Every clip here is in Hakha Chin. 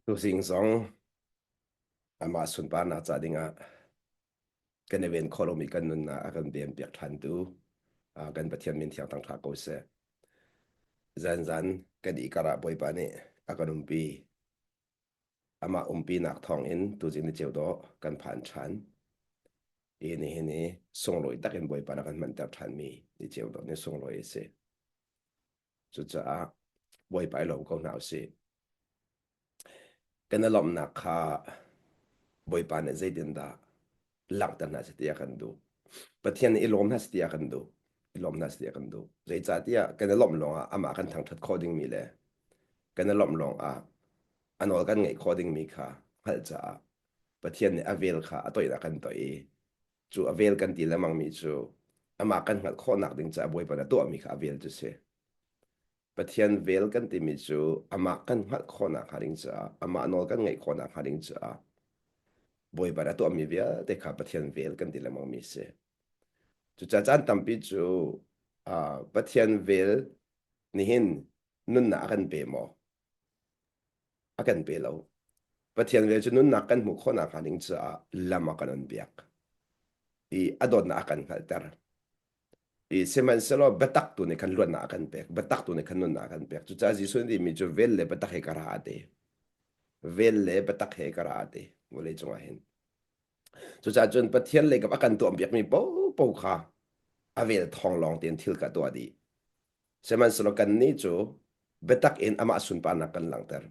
Tuzing zong amah sunparnak ca dingah kan i ven khawh lomi kan nunnak a kan ven piak ṭhantu kan Pathian min thiang thangṭha ko seh. Zanzan kan ihkar ah Bawipa nih a kan umpi. Amah umpinak thawngin tuzing ni ceu dawh kan phan ṭhan. I nihin i sunglawi takin Bawipa na kan hmanter ṭhanmi ni ceu dawh ni sunglawi a si. Cucaah Bawipa i lawm ko hna usih. Kan i lawmhnak kha Bawipa nih zeitindah langhter hna seh ti a kan duh. Pathian nih i lawm hna seh ti a kan duh. I lawm hna seh ti a kan duh. Zeicahtiah kan i lawmh lawngah amah kan thangṭhat khawh dingmi le kan i lawmh lawngah a nawl kan ngaih khawh dingmi kha hngalh caah Pathian nih a vel kha a toihnak kan toih i cu a vel kan ti lengmangmi cu amah kan hngalh khawhnak ding caah Bawipa nih a tuahmi kha a vel cu si. Pathian vel kan timi cu amah kan hngalh khawhnak hnga ding caah amah nawl kan ngaih khawhnak hnga ding caah Bawipa nih a tuahmi vialte kha Pathian vel kan ti lengmangmi a si. Cucaah caan tampi cu uh, Pathian vel nihin nunnak a kan pe maw? A kan pe lo. Pathian vel cu nunnak kan hmuh khawhnak hnga ding caah lam a kan on piak i a dawtnak a kan hngalhter. I sihmanhsehlaw biatak tu nih khan luatnak a kan pek, biatak tu nih khan nunnak a kan pek. Cucaah Jesuh nih timi cu vel le biatak he ka ra a ti. Vel le biatak he ka ra a ti vawlei cungah hin. Cucaah cun Pathian lei kap a kan tuahpiakmi paohpaoh kha a vel thawng lawng tein thil ka tuah dih. Sihmanhsehlaw kannih cu biatak in amah sunparnak kan langhter.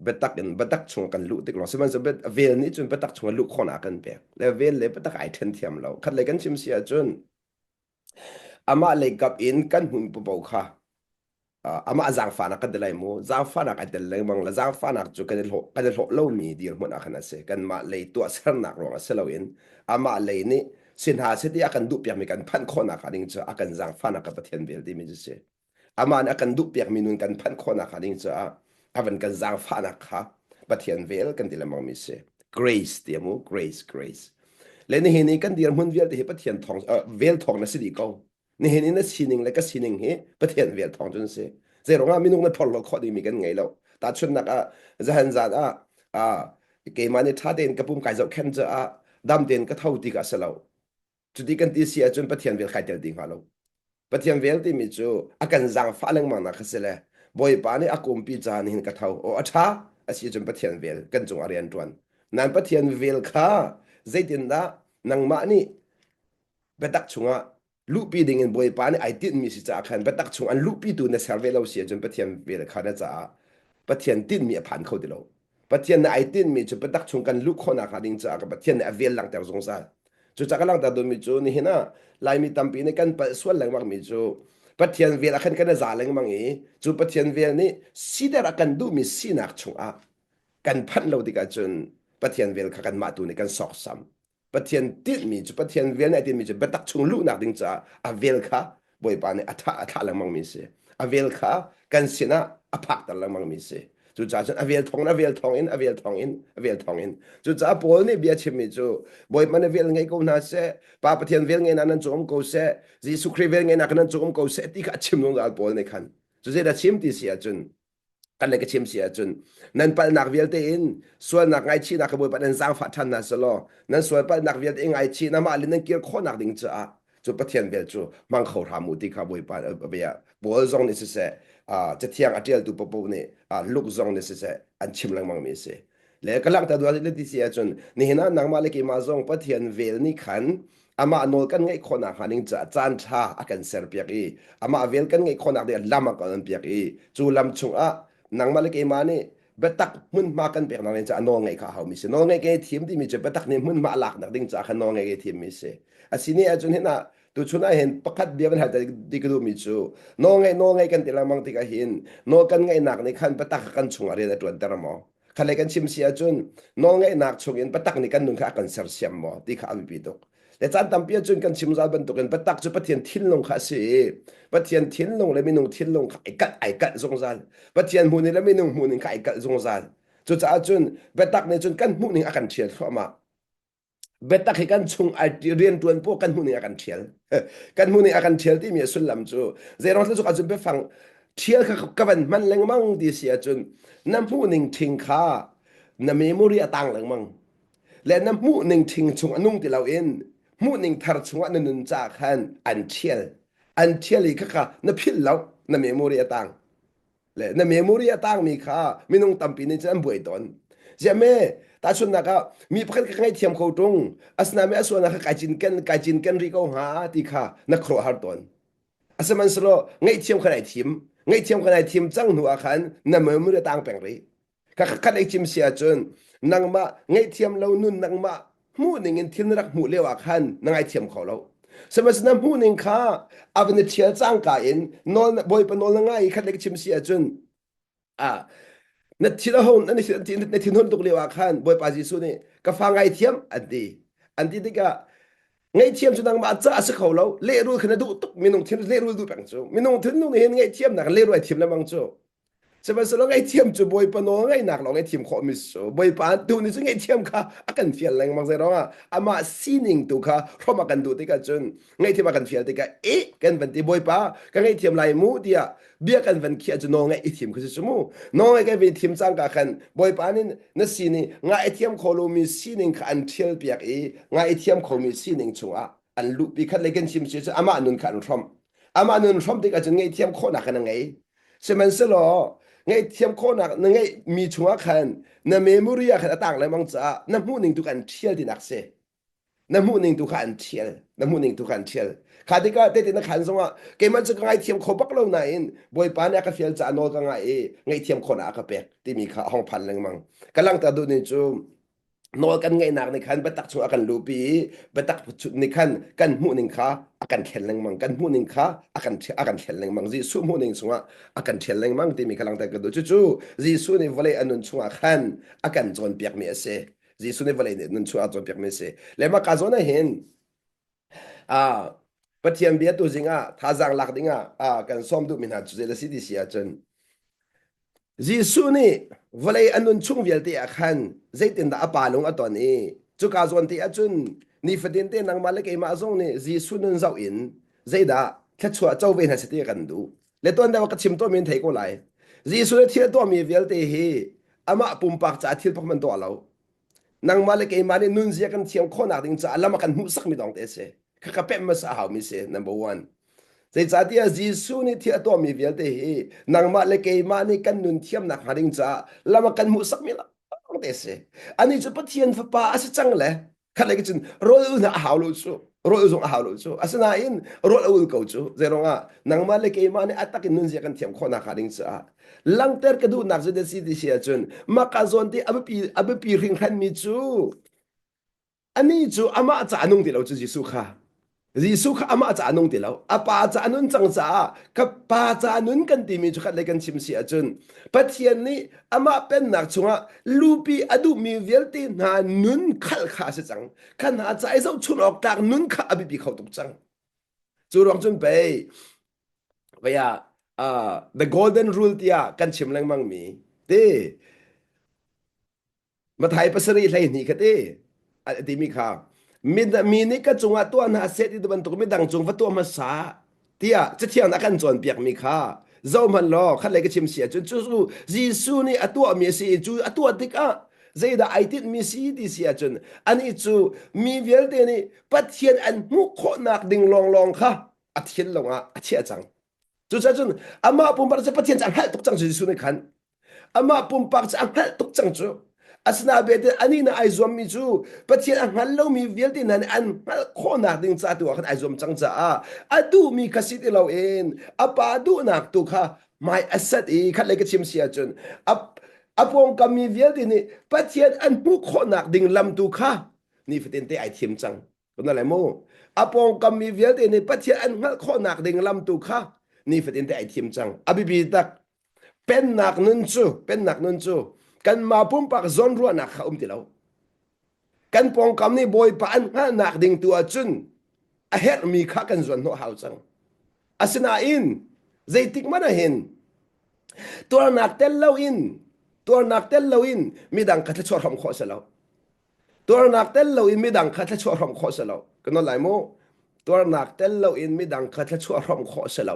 Biatak in biatak chung kan luh tik lawng sihmanhsehlaw vel nih cun biatak chung luh khawhnak a kan pek. Le vel le biatak ai ṭhen thiam lo. Khat lei kan chim si ahcun amah lei kap in kan hmun paoh kha amah zaangfahnak kan ti lai mu zaangfahnak ai tel lengmang le zaangfahnak cu kan i hlawh kan i hlawh lomi dirhmun ah khan a si kanmah lei tuahsernak ruang ah si loin amah lei nih si hna seh ti a kan duhpiakmi kan phanh khawhnak hnga ding cu a kan zaangfahnak ka Pathian vel timi cu si amah nih a kan duhpiakmi nun kan phanh khawhnak hnga ding caah a van kan zaangfahnak kha Pathian vel kan ti lengmang mi si grace ti mu grace grace le nihin i kan dirhmun vialte hi Pathian thawng vel thawng na si dih ko nihin i na sining le ka sining hi Pathian vel thawng cun si zei ruangah minung na phorhlawt khawh dingmi kan ngei lo tahchunhnak ah zahan zan ah ah keimah nih ṭha tein ka pum kai zohkhenh caah dam tein ka tho ti ka si lo cuti kan ti si ahcun Pathian vel kai tel ti hnga lo Pathian vel timi cu a kan zaangfah lengmang nak kha si le Bawipa nih a kumpi caan hin ka tho o a ṭha a si cun Pathian vel kan cung a rian ṭuan nan Pathian vel kha zeitindah nangmah nih biatak chungah luhpi ding in Bawipa nih ai tinhmi si caah khan biatak chung an luhpitu na ser ve lo si ahcun Pathian vel kha na caah Pathian tinhmi a phan kho ti lo. Pathian nih ai tinhmi cu biatak chung kan luh khawhnak hnga ding caah Pathian nih a vel langhter zungzal. Cucaah ka langhter duhmi cu nihin ah Laimi tampi nih kan palh sual lengmangmi cu Pathian vel ah khan kan i za lengmang i cu Pathian vel nih sider a kan duhmi sinak chungah kan phanh lo tikah cun Pathian vel kha kanmah tu nih kan sawksam. Pathian tinhmi cu Pathian vel nih a tinhmi cu biatak chung luhnak ding caah a vel kha Bawipa nih a thah a thlah lengmangmi a si. A vel kha kan sinah a phakter lengmangmi a si. Cucaah cun a vel thawng in a vel thawng in a vel thawng in a vel thawng in cucaah Paul nih bia chimmi cu Bawipa nih vel ngei ko hna seh Pa Pathian vel ngei nan cung um ko seh Jesuh Khrih vel ngei nak nan cung um ko seh ti kha a chim zungzal Paul nih khan cu zeidah chim ti si ahcun kan le ka chim si ahcun nan palhnak vialte in sualnak ngaichihnak ka Bawipa nan zaangfah ṭhan hna selaw nan sual palhnak vialte in ngaichih namah le nan kir khawhnak ding caah cu Pathian vel cu hmang kho hram u ti kha Bawipa bia Paul zong nih siseh cathiang a ṭialtu paohpaoh nih Luke zong nih siseh an chim lengmang mi a si le ka langhter duh ah ti si ahcun nihin ah nangmah le keimah zong Pathian vel nih khan amah nawl kan ngaih khawhnak hnga ding caah caan ṭha a kan serpiak i amah vel kan ngaih khawhnak ding lam a kan piak i cu lam chungah nangmah le keimah nih biatak hmunhma kan peknak ding caah nawl ngaih kha a haumi si nawl ngaih ke thim timi cu biatak nih hmunhma a laknak ding caah khan nawl ngaih ke thimmi si a si ni ahcun hin ah tuchun ah hin pakhat bia van hal ti ka duhmi cu nawl ngaih nawl ngaih kan ti lengmang tikah hin nawl kan ngaihnak nih khan biatak kan chungah rian a ṭuanter maw khalei kan chim si ahcun nawlngeihnak chungin biatak nih kan nun kha a kan sersiam maw ti kha a biapi tuk le caan tampi ahcun kan chim zal bantukin biatak cu Pathian thinlung kha a si i Pathian thinlung le minung thinlung kha ai kalh ai kalh zungzal Pathian hmuhning le minung hmuhning kha ai kalh zungzal cucaah cun biatak nih cun kan hmuhning a kan ṭhial thluahmah biatak hi kan chung ai rianṭuan poh kan hmuh ning a kan ṭhial kan hmuh ning a kan ṭhial timi a sullam cu zeiruang tluk ahcun biafang. Ṭhial kha ka van hman lengmang ti si ahcun na hmuhning ṭhing kha na memory a tang lengmang. Le na hmuhning ṭhing chung a nung ti loin hmuhning thar chungah na nun caah khan an ṭhial. An ṭhial i khakha na philh lo, na memory a tang. Le na memory a tangmi kha minung tampi nih cun an buai tawn. Ziahme, tahchunhnak ah mi pakhat ka ngaihthiam kho ṭung, asinain a sualnak kha kai cinken kai cinken rih ko hnga ti kha na khuaruahhar tawn. Asihmanhsehlaw ngaihthiam kha nai thim. Ngaihthiam kha nai thim cang hnu ah khan na memory a tang peng rih. Ka khat ei chim si ahcun nangmah ngaihthiam lo nun nangmah hmuh ning in thil na rak hmuh lio ah khan na ngaithiam kho lo. Sihmanhsehlaw na hmuh ning kha a van i ṭhial cangka in nawl Bawipa nawl na ngai i khat le ka chim si ahcun ah na thin a hung na na thinhun tuk lio ah khan Bawipa Jesuh nih ka fa ngaithiam an ti. An ti tikah ngaihthiam cu nangmah ca a si kho lo lehrul kha na duh tuk minung thin lehrul duh peng cu minung thinlung nih hin ngaihthiamnak lehrul ai thiam lengmang cu Sihmanhsehlaw ngaihthiam cu Bawipa nawl ngaihnak lawng i thim khawhmi cu Bawipa tu nih cun ngaihthiam kha a kan fial lengmang zei ruangah amah sining tu kha hrawm a kan duh tikah cun ngaihthiam a kan fial tikah eh kan van ti Bawipa ka ngaihthiam lai mu tiah bia kan van khiah cu nawl ngaih i thim kha si cu mu nawl ngaih kan van i thim cangka khan Bawipa nih na sining ngai i thiam kho lomi sining kha an ṭhial piak i ngai i thiam khomi sining chungah an luhpi khat lei kan chim si cu amah nun kha an hrawmh amah nun hrawmh tikah cun ngaihthiam khawhnak khan a ngei Sihmanhsehlaw ngaihthiam khawhnak na ngeihmi chungah khan na memory ah khan a tang lengmang caah na hmuhning tu kha an ṭhial tinak si. Na hmuhning tu kha an ṭhial. Na hmuhning tu kha an ṭhial. Kha tikah tehte na khan zongah keimah cu ka ngaithiam kho bak lo nain Bawipa nih a ka fial caah nawl ka ngah i ngaihthiam khawhnak a ka pek timi kha a hong phan lengmang. Ka langhter duh ning cu nawl kan ngeihnak nih khan biatak chung a kan luhpi i biatak nih khan kan hmuhning kha a kan thlen lengmang kan hmuhning kha a kan a kan thlen lengmang Jesuh hmuhning chungah a kan ṭhial lengmang timi kha langhter ka duh cucu Jesuh nih vawlei a nun chungah khan a kan cawnpiakmi a si Jesuh nih vawlei nun chungah a cawnpiakmi a si le mah ka zawn ah hin ah Pathian bia tu zing ah thazaang lak ding ah ah kan sawm duhmi hna cu zei si ti si ahcun Jesuh nih vawlei a nun chung vialte ah khan zeitindah a pa lung a ton i cuka zawn te ahcun nifatin te nangmah le keimah zong nih Jesuh nun zoh in zeidah thluachuah co ve hna seh ti kan duh. Le tuan deuh ka chim tawnmi in thei ko lai. Jesuh nih thil a tuahmi vialte hi amah pumpak caah thil pakhat hmanh tuah lo. Nangmah le keimah nih nunzia kan thiam khawhnak ding caah lam a kan hmuhsakmi lawng te a si. Khakha pemh hmasa a haumi si, number one. Zeicahtiah Jesuh nih thil a tuahmi vialte hi nangmah le keimah nih kan nun thiamnak hnga ding caah lam a kan hmuhsakmi lawng te a si. Anih cu Pathian Fapa a si cang le khat lei cun rawl ul hna a hau lo cu rawl ul zong a hau lo cu asinain rawl a ul ko cu zeiruang ah nangmah le keimah nih a tak in nunzia kan thiam khawhnak hnga ding caah langhter ka duhnak cu si ti si ahcun maka zawn ti a biapi a biapi hringhranmi cu anih cu amah ca a nung ti lo cu Jesuh kha Jesuh kha amah ca a nung ti lo. A pa ca a nun cang caah ka pa ca nun kan timi cu khat lei kan chim si ahcun Pathian nih amah pennak chungah lupi a duhmi vialte hna nun khalh kha a si cang. Kha hna ca i zohchun awk tlak nun kha a biapi kho tuk cang. Cu ruang cun pei vei ah uh, the golden rule tiah kan chim lengmang mi ti Mathai pasarih 12 kha ti a timi kha mi mi nih ka cungah tuah hna seh ti bantuk midang cung va tuah hmasa tiah cathiang a kan cawnpiak mi kha zohhmanh law khat lei ka chim si ahcun cu cu Jesuh nih a tuahmi a si i cu a tuah tikah zeidah ai tinhmi si ti si ahcun anih cu mi vialte nih Pathian an hmuh khawhnak ding lawnglawng kha a thinlung ah a chiah cang. Cucaah cun amah pumpak cu Pathian cu a hngalh tuk cang cu Jesuh nih khan Amah pumpak cu a hngalh tuk cang cu. Asinain anih nih ai zuammi cu Pathian a hngal lomi vialte hna nih an hngalh khawhnak ding ca tu ah khan ai zuam cang caah a duhmi kha si ti loin a pa duhnak tu kha hmai a sat i khatlei ka chim si ahcun a a pawngkam mi vialte nih Pathian an hmuh khawhnak ding lam tu kha nifatin te ai thim cang. Kuna lai mu. A pawngkam mi vialte nih Pathian an hngalh khawhnak ding lam tu kha nifatin te ai thim cang. A biapi tak. Pennak nun cu, pennak nun cu kanmah pumpak zawnruahnak kha um ti lo. Kan pawngkam nih Bawipa an hngalhnak ding tu ahcun a herhmi kha kan zuan hnawh hau cang. Asinain zeitik hmanh ah hin tuarnak tel loin tuarnak tel loin midang kha thluachuah hrawmh khawh a si lo. Tuarnak tel loin midang kha thluachuah hrawmh khawh a si lo. Ka nawl lai mu. Tuarnak tel loin midang kha thluachuah hrawmh khawh a si lo.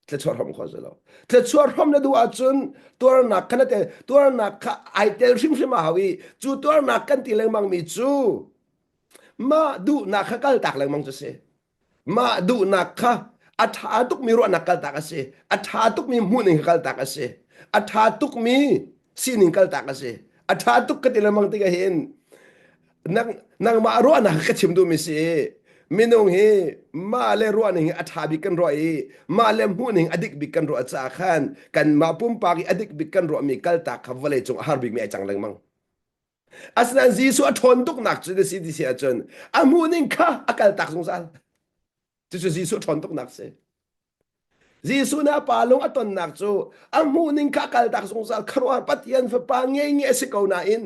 Thluachuah hrawm khawh si lo. Thluachuah hrawm na duh ahcun tuarnak kha na tel tuarnak kha ai tel hrimhrim a hau i cu tuarnak kan ti lengmang mi cu mah duhnak kha kaltak lengmang cu si. Mah duhnak kha a ṭha tukmi ruahnak kaltak a si. A ṭha tukmi hmuhning kha kaltak a si. A ṭha tukmi sining kaltak a si. A ṭha tuk ka ti lengmang tikah hin nang nangmah ruahnak ka chim duhmi si minung hi mah le ruahning hi a ṭha bik kan ruah i mah le hmuhning a dik bik kan ruah caah khan kanmah pumpak i a dik bik kan ruahmi kaltak kha vawlei cung a har bikmi ai cang lengmang. Asinain Jesuh a ṭhawn tuknak cu na si ti si ahcun a hmuhning kha a kaltak zungzal. Cucu Jesuh ṭhawn tuknak si. Jesuh nih a pa lung a tonnak cu a hmuhning kha a kaltak zungzal. Khuaruahhar Pathian Fapa ngei a si ko nain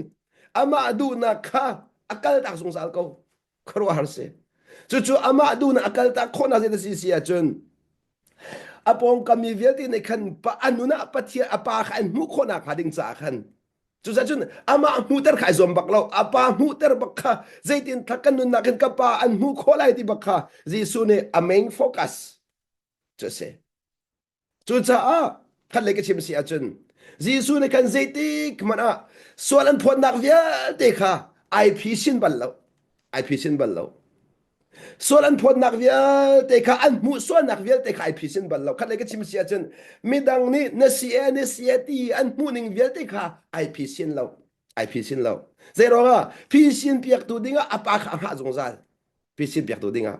amah duhnak kha a kaltak zungzal ko. Khuaruahhar si. Cucu amah duhnak a kaltak khawhnak zei si si ahcun a pawngkam mi vialte nih khan a nun ah Pathian a pa kha an hmuh khawhnak hnga ding caah khan Cucaah cun amah hmuhter kha ai zuam bak lo. A pa hmuhter bak kha zeitin thla kan nunnak hin ka pa an hmuh khawh lai ti bak kha Jesuh nih a main focus cu a si. Cucaah khat lei ka chim si ahcun Jesuh nih khan zeitik hmanh ah sual an phawtnak vialte kha ai phisin bal lo. Ai phisin bal lo. Sual an phawtnak vialte kha an hmuh sualnak vialte kha ai phisin bal lo. Khat lei ka chim si ahcun midang nih na si e na si e ti an hmuh ning vialte kha ai phisin lo. Ai phisin lo. Zei ruangah phisin piaktu dingah a pa kha a hngah zungzal. Phisin piaktu dingah.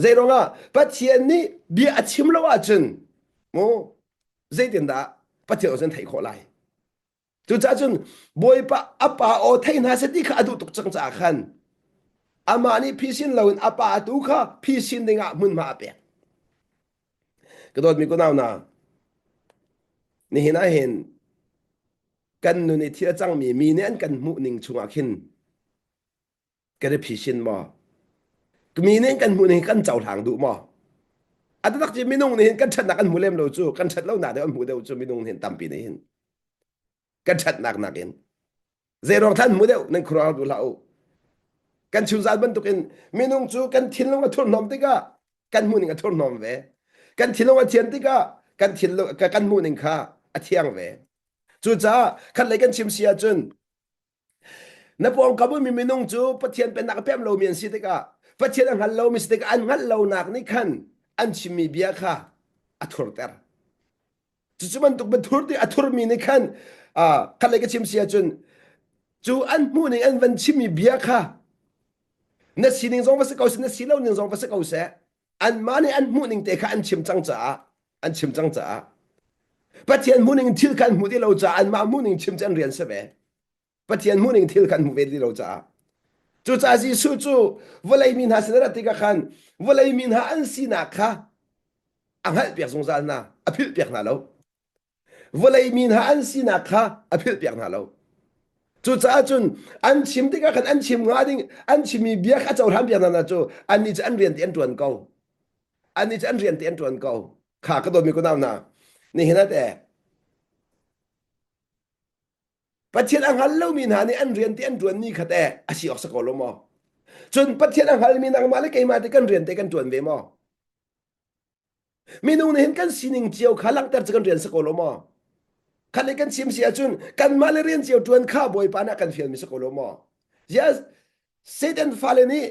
Zei ruangah Pathian nih bia a chim lo ahcun mu zeitindah Pathian aw cu an theih khawh lai? Cucaah cun Bawipa a pa aw thei hna seh ti kha a duh tuk cang caah khan amah nih phisin loin a pa tu kha phisin dingah hmunhma a pek. Ka dawtmi kunau hna, nihin ah hin kan nun i thil a cangmi mi nih an kan hmuh ning chungah khin kan i phisin maw? Mi nih kan hmuh ning kan cohlang duh maw? A taktak ci minung nih hin kan ṭhatnak an hmu lem lo cu kan ṭhat lonak deuh an hmu deuh cu minung nih hin tampi nih hin kan ṭhatnak nakin zei ruang thlan hmu deuh nan khuaruah duh hlah u kan chunzal bantukin minung cu kan thinlung a thurhnawm tikah kan hmuhning a thurhnawm ve kan thinlung a thian tikah kan thinlung kan hmuhning kha a thiang ve cucaah khat lei kan chim si ahcun Na pawngkam ummi minung cu Pathian pennak a pem lomi an si tikah Pathian a hngal lomi si tikah an hngalh lonak nih khan an chimmi bia kha a thurter. Cucu bantuk biathur ti a thurmi nih khan khat lei ka chim si ahcun cu an hmuhning an van chimmi bia kha na sining zong va si ko seh na si lo ning zong va si ko seh anmah nih an hmuhning te kha an chim cang caah an chim cang caah Pathian hmuhning thil kha an hmuh ti lo caah anmah hmuhning chim cu an rian si ve Pathian hmuhning thil kha an hmuh ve ti lo caah cucaah Jesuh cu vawlei mi hna sin a rat tikah khan vawlei mi hna an sinak kha a hngalhpiak zungzal hna a philhpiak hna lo vawlei mi hna an sinak kha a philhpiak hna lo cucaah cun an chim tikah khan an chim nga ding an chimmi bia kha a cohlan piak hna cu annih cu an rian ti an ṭuan ko annih cu an rian ti an ṭuan ko kha ka dawtmi kunau hna nihin ah teh Pathian a hngal lomi hna nih an rian ti an ṭuanmi kha teh a si awk si ko lo maw cun Pathian a hngalmi nangmah le keimah te kan rian te kan ṭuan ve maw Minung nih hin kan sining cio kha langhter cu kan rian si ko lo maw? Khat le kan chim si ahcun kanmah le rian cio ṭuan kha Bawipa nih a kan fialmi si ko lo maw? Yes, Satan fale nih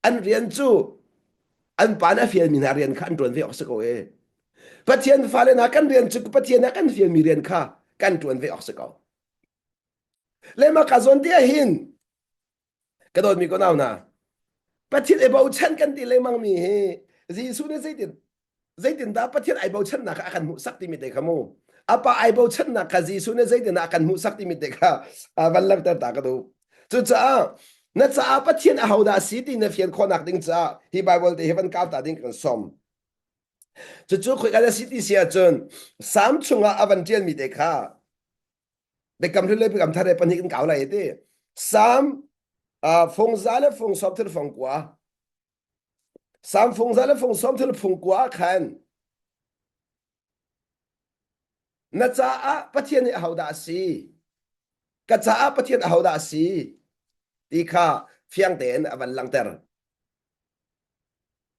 an rian cu an pa nih a fialmi hna rian kha an ṭuan ve awk si ko e. Pathian fale hna kan rian cu Pathian nih a kan fialmi rian kha kan ṭuan ve awk si ko. Le mah ka zawn te ah hin Ka dawtmi ka nau hna, Pathian i bochan kan ti lengmang mi hi Jesuh nih zeitin zeitindah Pathian ai bochannak kha a kan hmuhsak timi te kha mu. A pa ai bochannak kha Jesuh nih zeitindah a kan hmuhsak timi te kha van langhter ta ka duh. Cucaah na caah Pathian ahodah a si ti na fian khawhnak ding caah hi Bible te hi van kau ta ding kan sawm. Cucu khoika na si ti si ahcun Salm chungah a van ṭialmi te kha Biakam hlun le biakam thar he pahnih kan kau lai ti. Sam fung za le fung sawm thil fung kua. Sam fung za le fung sawm thil fung kua khan na caah Pathian nih ahodah a si? Ka caah Pathian ahodah a si? Ti kha fiang tein a van langhter.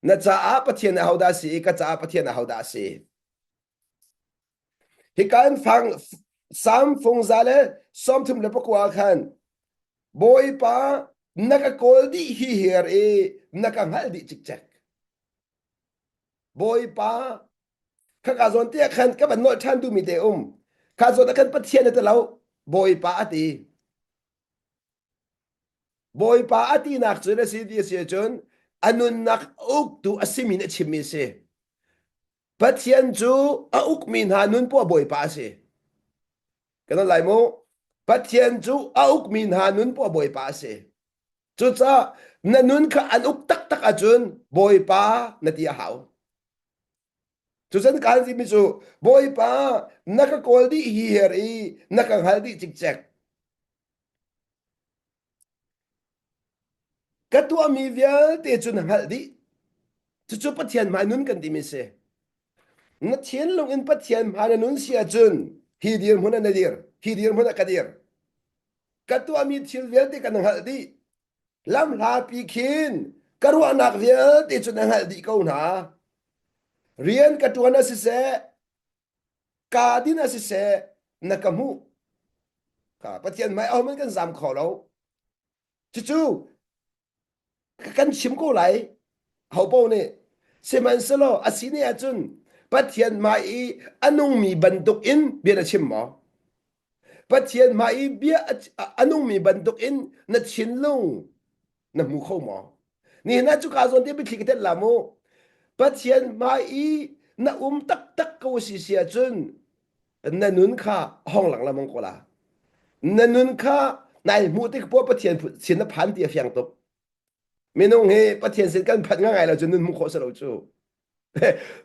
Na caah Pathian ahodah a si? Ka caah Pathian ahodah a si? Hika in fang Salm fung 139 khan Bawipa na ka kawl dih hi her i na ka hngalh dih cikcek. Bawipa khaka zawn te ah khan ka van nolh ṭhan duhmi te um. Kha zawn ah khan Pathian a ti lo. Bawipa a ti. Bawipa a tinak cu na si ti a si ahcun a nunnak uktu a simi nih a chimmi a si. Pathian cu a ukmi hna nun poah Bawipa a si. Kan lai mu. Pathian cu a ukmi hna nun poah Bawipa a si. Cucaah na nun kha an uk taktak ahcun Bawipa na ti a hau. Cucun kaan timi cu Bawipa na ka kawl dih hi her i na ka hngal dih cikcek. Ka tuahmi vialte cu na hngalh dih. Cucu Pathian hmai nun kan timi si. Na thinlung in Pathian hmai na nun si ahcun hi dirhmun ah na dir, hi dirhmun ah ka dir. Ka tuahmi thil vialte ka na hngalh dih. Lamhlapi khin ka ruahnak vialte cu na hngalh dih ko hna. Rian ka ṭuan ah siseh, kaa din ah siseh na ka hmuh. Ka Pathian hmai ahohmanh kan zam kho lo. Cucu kan chim ko lai. Hopo nih sihmanhsehlaw a si ne ahcun Pathian hmai i a nungmi bantuk in bia na chim maw? Pathian hmai i bia a nungmi bantuk in na thinlung na hmu kho maw? Nihin ah cuka zawn te biathli ka telh la mu. Pathian hmai i na um taktak ko si si ahcun na nun kha hong lang lamang ko la. Na nun kha nai hmuh tik poah Pathian sin na phan ti a fiang tuk. Minung hi Pathian sin kan phanh ngai lo cu nun hmuh khawh si lo cu.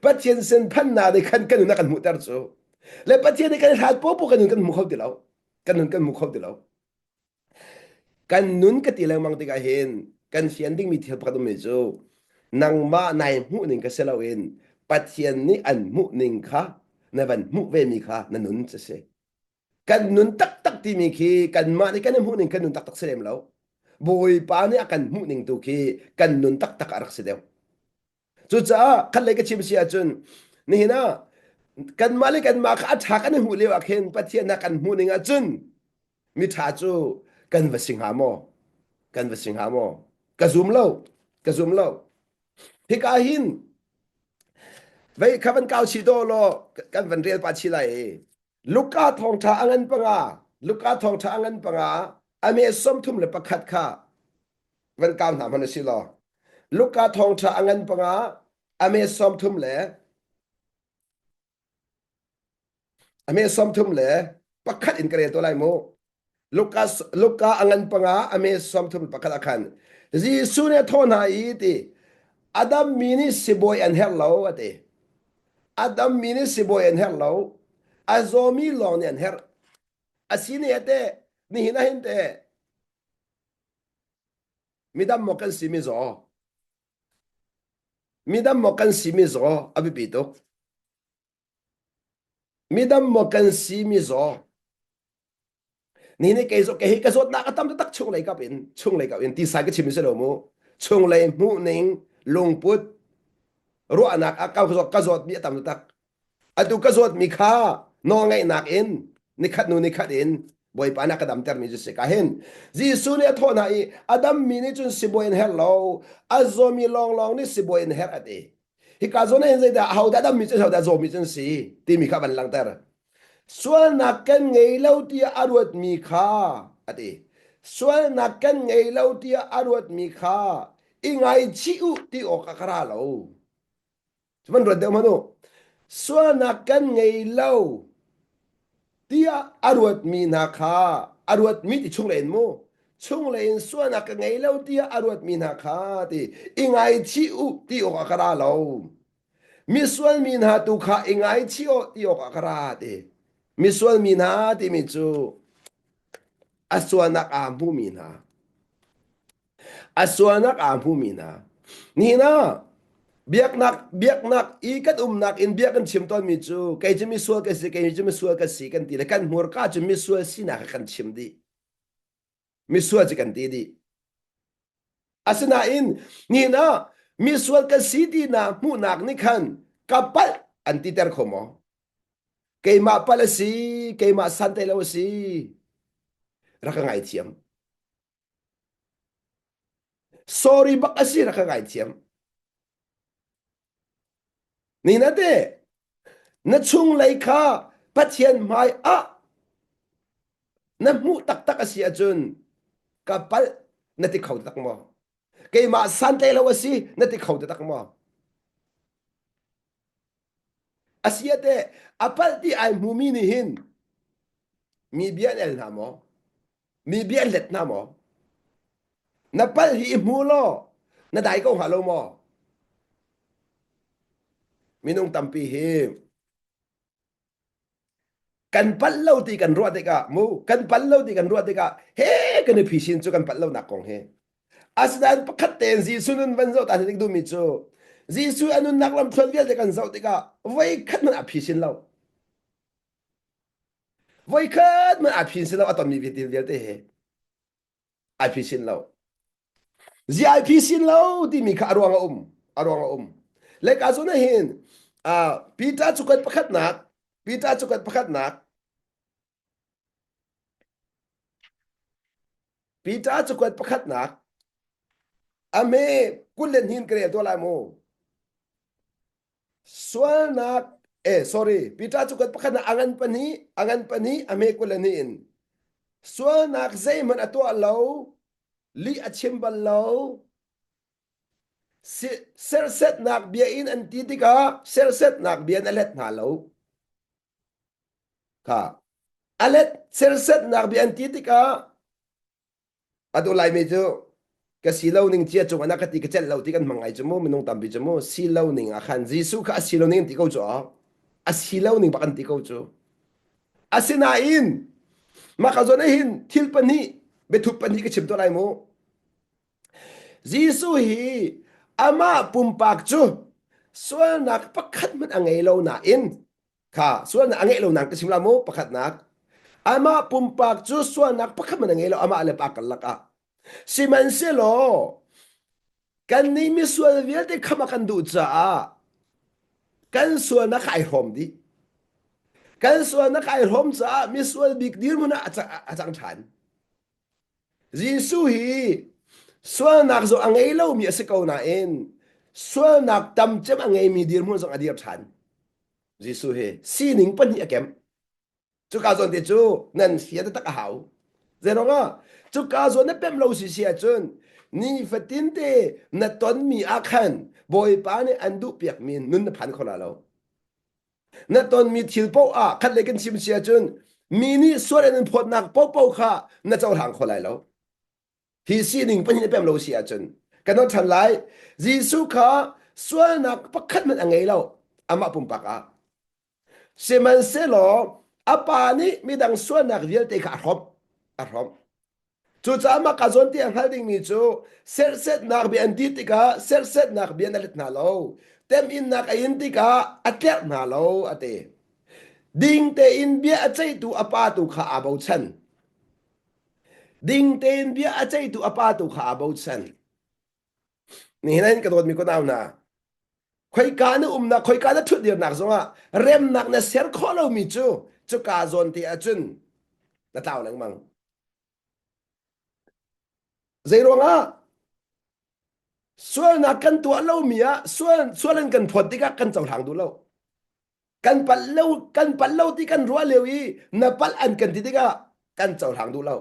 Pathian sin phannak nih khan kan nun a kan hmuhter cu. Le Pathian nih kan hlat popo kan nun kan hmu kho ti lo. Kan nun kan hmu kho ti lo. Kan nun ka ti lengmang tikah hin kan fian dingmi thil pakhat ummi cu nangmah nai hmuh ning ka si loin Pathian nih an hmuh ning kha na van hmuh vemi kha na nun cu si. Kan nun taktak timi khi kanmah nih kan i hmuh ning kan nun taktak si lem lo. Bawipa nih a kan hmuh ning tu khi kan nun taktak a rak si deuh. Cucaah khatlei ka chim si ahcun nihin ah kanmah le kanmah kha a ṭha kan i hmuh lio ah khin Pathian a kan hmuh ning ahcun miṭha cu kan va si hnga maw? Kan va si hnga maw? Ka zum lo. Ka zum lo. Hika hin vei kha van kau chih daw law kan van rel pa chih lai i Luka thawngṭha a ngan panga Luka thawngṭha a ngan panga a me 31 kha van kau hna hmanh si law Luka thawngṭha a ngan panga a me 30 le a me 31 in ka rel to lai mu Luka Luka a ngan panga a me 31 ah khan Jesuh nih a thawh hna i ti Adam mi nih sibawi an herh lo a ti Adam mi nih sibawi an herh lo a zawmi lawng nih an herh a si nih ate nihin ah hin te Midam maw kan si mizaw? Midam maw kan si mizaw? A biapi tuk. Midam maw kan si mizaw? Ni nih kei kei hi ka zawtnak a tam taktak chunglei kap in chunglei kap in tisa ka chim si lo mu chunglei hmuh ning lungput ruahnak ah ka ka zawtmi a tam taktak Atu ka zawtmi kha nawlngaihnak in nikhat hnu nikhat in Bawipa nih a ka damtermi cu si ka hin. Jesuh nih a thawh hna i a dammi nih cun sibawi an herh lo, a zawmi lawnglawng nih sibawi an herh a ti. Hika zawn ah hin zeidah ahodah dammi cu ahodah zawmi cu an si timi kha van langhter. Sualnak kan ngei lo tiah a ruatmi kha a ti. Sualnak kan ngei lo tiah a ruatmi kha i ngaichih u ti awk ah ka ra lo. Van ruat deuh hmanh u. Sualnak kan ngei lo tiah a ruatmi hna kha a ruatmi ti chunglei in mu chunglei in sualnak ka ngei lo tiah a ruatmi hna kha ti i ngaichih u ti awkah ka ra lo. Misual mi hna tu kha i ngaichih u ti awkah ka ra ti. Misual mi hna timi cu a sualnak aa hmumi hna A sualnak aa hmumi hna. Nihin ah biaknak biaknak i kan umnak in bia kan chim tawnmi cu kei cu misual ka si kei cu misual ka si kan ti le kan hmurka cu misual sinak kha kan chim dih. Misual cu kan ti dih. Asinain nihin ah misual ka si tinak hmuhnak nih khan ka palh an titer kho maw? Keimah pal a si, keimah santai lo a si. Rak ka ngaithiam. Sorry bak a si rak ka ngaithiam. Ni na te na chunglei kha Pathian hmai ah na hmuh taktak a si ahcun ka palh na ti kho tak maw? Keimah santlai lo a si na ti kho tak maw? A si ah teh a palh ti ai hmumi nih hin mi bia an el hna maw? Mi bia an let hna maw? Na palh hi i hmu law na dai ko hnga lo maw? Minung tampi hi kan palh lo ti kan ruah tikah mu kan palh lo ti kan ruah tikah he kan i phisin cu kan palh lonak kong hi asinain pakhat tein Jesuh nun van zoh ta dik duhmi cu Jesuh a nunnak lamthluan vialte kan zoh tikah voi khat hmanh a phisin lo voi khat hmanh a phisin lo a tonmi vialte he ai phisin lo Zia ai phisin lo timi kha a ruang a um a ruang a um le ka zawn ah hin Peter cu kan pakhatnak Peter cu kan pakhatnak Peter cu kan pakhatnak ame kul le hnin ka rel tuah lai mu Sualnak eh sorry Peter cu kan pakhat a ngan pahnih a ngan pahnih a hme 22 in sualnak zeihmanh a tuah lo lih a chim bal lo sersetnak bia in an ti tikah sersetnak bia in a let hna lo kha a let sersetnak bia an ti tikah Atu Laimi cu ka si lo ning cia cung ah ka ti ka celh lo ti kan hmang ngai cu mu minung tampi cu mu si lo ning ah khan Jesuh kha a si lo ning an ti ko cu a si lo ning bak an ti ko cu asinain mah ka zawn ah hin thil pahnih biathup pahnih ka chim tuah lai mu Jesuh hi amah pumpak cu sualnak pakhat hmanh a ngei lo nain Kha sualnak a ngeih lo nak ka chim la mu pakhatnak. Amah pumpak cu sualnak pakhat man a ngei lo amah le pa karlak ah. Sihmanhsehlaw kannih misual vialte kham a kan duh caah kan sualnak kha ai hrawm dih. Kan sualnak ai hrawm caah misual bik dirhmun ah a cang ṭhan. Jesuh hi sualnak zong a ngei lomi a si ko nain sualnak tam cem a ngeimi dirhmun zong a dir ṭhan. Jesuh hi sining pahnih a kemh. Cuka zawn te cu nan sia taktak a hau. Zeiruangah cuka zawn na pemh lo si si ahcun nifatin te na tonmi ah khan Bawipa nih an duhpiakmi nun na phan kho la lo. Na tonmi thil paoh ah khat lei kan chim si ahcun mi nih sual an in phawtnak paohpaoh kha na cohlang kho lai lo. Hi sining pahnih na pem lo si ahcun kan on ṭhan lai. Jesuh kha sualnak pakhat hmanh a ngei lo amah pumpak ah. Sihmanhsehlaw a pa nih midang sualnak vialte kha a hrawmh. A hrawmh. Cucaah mah ka zawn ti a hngal dingmi cu serhsetnak bia an ti tikah serhsetnak bia na let hna lo. Teminnak a in tikah a tlerh hna lo a ti. Ding tein bia a ceihtu a pa tu kha aa bochan. Ding tein bia a ceihtu a pa tu kha aa bochan. Nihin ah ka dawtmi ka nau hna, khoika na umnak, khoika na ṭhutdirnak zongah remnak na ser khawh lomi cu cuka zawn te ahcun na tlau lengmang. Zeiruangah sualnak kan tuah lomi ah sual sual in kan phawt tikah kan cohlang duh lo. Kan palh lo kan palh lo ti kan ruah lio i na palh an kan ti tikah kan cohlang duh lo.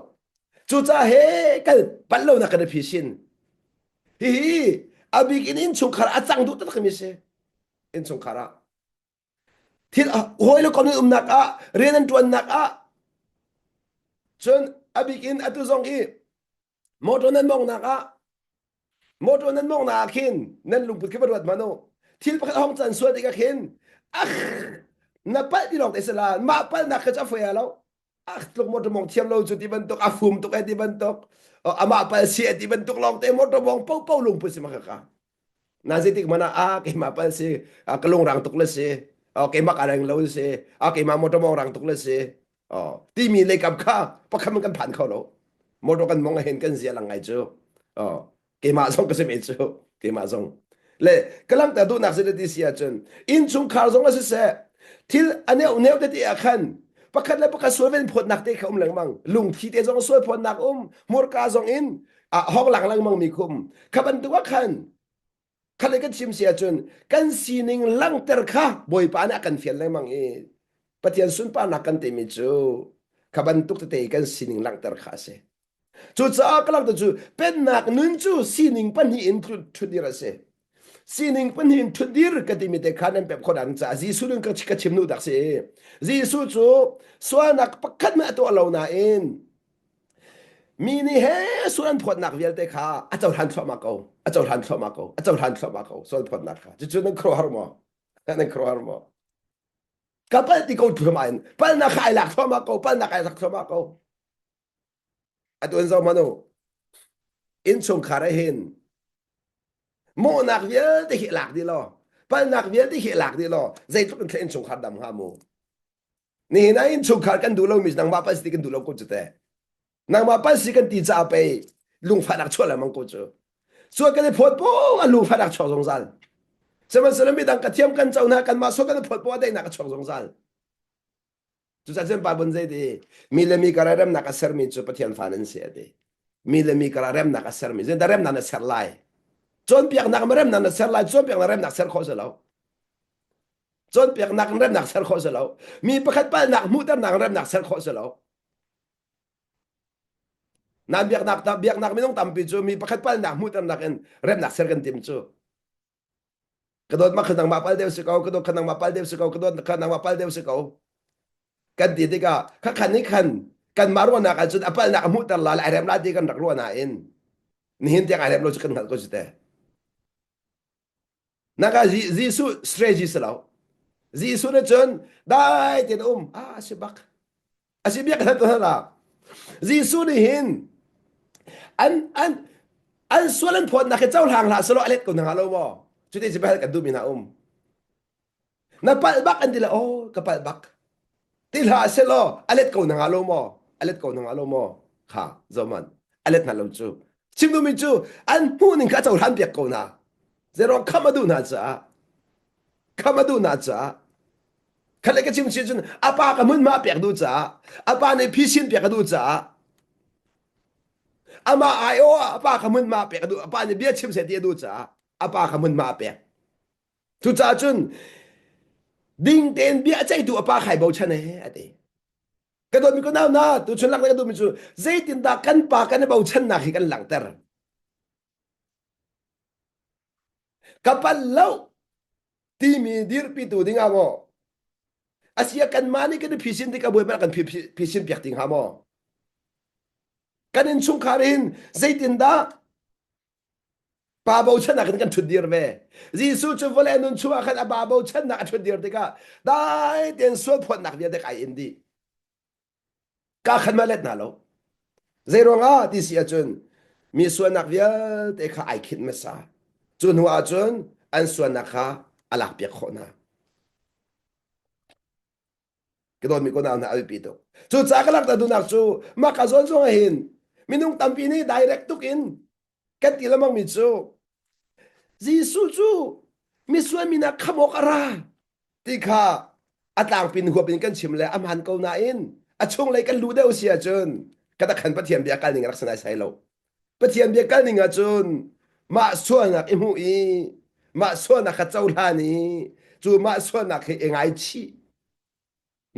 Cucaah he kan palh lonak kan i phisin. Hihi a bik in innchungkhar a cang duh taktakmi si. Innchungkhar ah. Thil hawi le kom in umnak ah rian an ṭuannak ah cun a bik in atu zong i motor nan mawngnak ah motor nan mawngnak ah khin nan lungput khi va ruat hmanh u thil pakhat a hong can sual tikah khin ah na palh ti lawng te si la mah palhnak kha cu a foi lo ah tluk motor mong thiam lo cu ti bantuk a fum tuk e ti bantuk amah pal si e ti bantuk lawng te motor mong po po lungput si ma kha na zeitik mana a keimah pal si ka lung rang tuk le si keimah ka reng lo si keimah motor mong rang tuk le si timi lei kam kha pakhat man kan phan kho lo motor kan mong hen kan zia lang ngai cu keimah zong ka si me cu keimah zong le ka langhter duhnak si ti si ahcun innchungkhar zong a siseh. Thil a neuh neuh tete ah khan pakhat le pakhat sual ven phawtnak te kha um lengmang. Lungthi te zong sual phawtnak um, hmurka zong in a hong lang lengmang mi khum. Kha bantuk ah khan kha le kan chim si ahcun kan sining langhter kha Bawipa nih a kan fial lengmang i Pathian sunparnak kan timi cu kha bantuk tete kan sining langhter kha a si. Cucaah ka langhter cu pennak nun cu sining pahnih in ṭhutdir a si. Sining pahnih in ṭhutdir ka timi te kha nan pep khawh dang caah Jesuh nun ka, ka chim nu dak si. Jesuh cu sualnak pakhat hmanh a tuah lo nain mi nih he sual an phawtnak vialte kha a cohlan thluahmah ko. A cohlan thluahmah ko. A cohlan thluahmah ko. Sual phawtnak kha. Cucu nan khuaruahhar maw? Nan khuaruahhar maw? Ka palh ti ko thluahmah in palhnak kha ai lak thluahmah ko. Palhnak ai lak thluahmah ko. Atu in zoh hmanh u. Innchungkhar ah hin mawhnak vialte hi lak dih law, palhnak vialte hi lak dih law, zeitluk in thla innchungkhar dam hnga mu. Nihin ah innchungkhar kan duh lomi nangmah palh si ti kan duh lo ko cu teh. Nangmah palh si kan ti caah pei lungfahnak chuah lengmang ko cu. Sual kan i phawt poh a lungfahnak chuak zungzal. Sihmanhsehlaw midang ka thiam kan co hna kanmah sual kan i phawt poh a daihnak a chuak zungzal. Cucaah cun Bible zei ti mi le mi karah remnak a sermi cu Pathian fa nan si a ti. Mi le mi karah remnak a sermi zeidah remnak na ser lai? Cawnpiaknak ma remnak na ser lai? Cawnpiaknak remnak ser khawh si lo. Cawnpiaknak in remnak ser khawh si lo. Mi pakhat palhnak hmuhternak in remnak ser khawh si lo. Nan biaknak biaknak minung tampi cu mi pakhat palhnak hmuhternak in remnak ser kan tim cu. Ka dawt ma kha nangmah pal deuh si ko ka dawt kha nangmah pal deuh si ko ka dawt kha nangmah pal deuh si ko kan ti tikah kha khan nih khan kanmah ruahnak ahcun a palnak a hmuhter la le ai rem la ti kan rak ruah nain nihin tiang ai rem lo cu kan hngalh ko cu te naka Jesuh strategy si lo Jesuh nih cun dai tein um ah si bak A si bia ka that la. Jesuh nih hin an an an sual an phawtnak hi cohlang hlah selaw a let ko hna lo maw? Cuti si bel kan duhmi hna um. Na palh bak an ti le oh ka palh bak. Ti hlah selaw a let ko hna lo maw? A let ko hna lo maw? Kha zoman a let hna lo cu. Chim duhmi cu an hmuh ning kha a cohlan piak ko hna. Zeruang kham a duh hna caah kham a duh hna caah Khat le ka chim si cun a pa ka hmunhma pek duh caah a pa nih phisin pek a duh caah amah aiawh ah a pa kha hmunhma pek a duh a pa nih bia chim seh ti a duh caah a pa kha hmunhma a pek cucaah cun ding tein bia a ceihtu a pa khai bochan he a ti ka dawtmi ka nau na tu chun lak ka duhmi cu zeitindah kan pa kan i bochannak hi kan langhter ka pal lo timi dirpitu ding ah maw asia kanmah nih kan i phisin tik ah bawipa kan phisin piak ding hnga maw kan innchungkhar in zeitindah pa bochannak in kan ṭhut dir ve Jesuh cu vawlei nun chungah khan a pa bochannak a ṭhut dir tikah dai tein sual phawtnak vialte kai in dih Ka khan ma let hna lo. Zei ruangah ti si ahcun mi sualnak vialte kha ai khinh hmasa. Cu hnu ahcun an sualnak kha a lakpiak khawh hna. Ka dawtmi ko nau hna a biapi tuk. Cucaah ka langhter duhnak cu mah ka zawn zong ah hin minung tampi nih direct tuk in kan ti lengmang mi cu Jesuh cu misual mi nak kham awk a ra ti kha a tlangpin huap in kan chim le a hmaan ko nain a chunglei kan luh deuh si ahcun ka khan Pathian bia kal ning rak sanai sai lo. Pathian bia kal ning ahcun mah sualnak i hmuh i mah sualnak kha cohlan i cu mah sualnak hi i ngaichih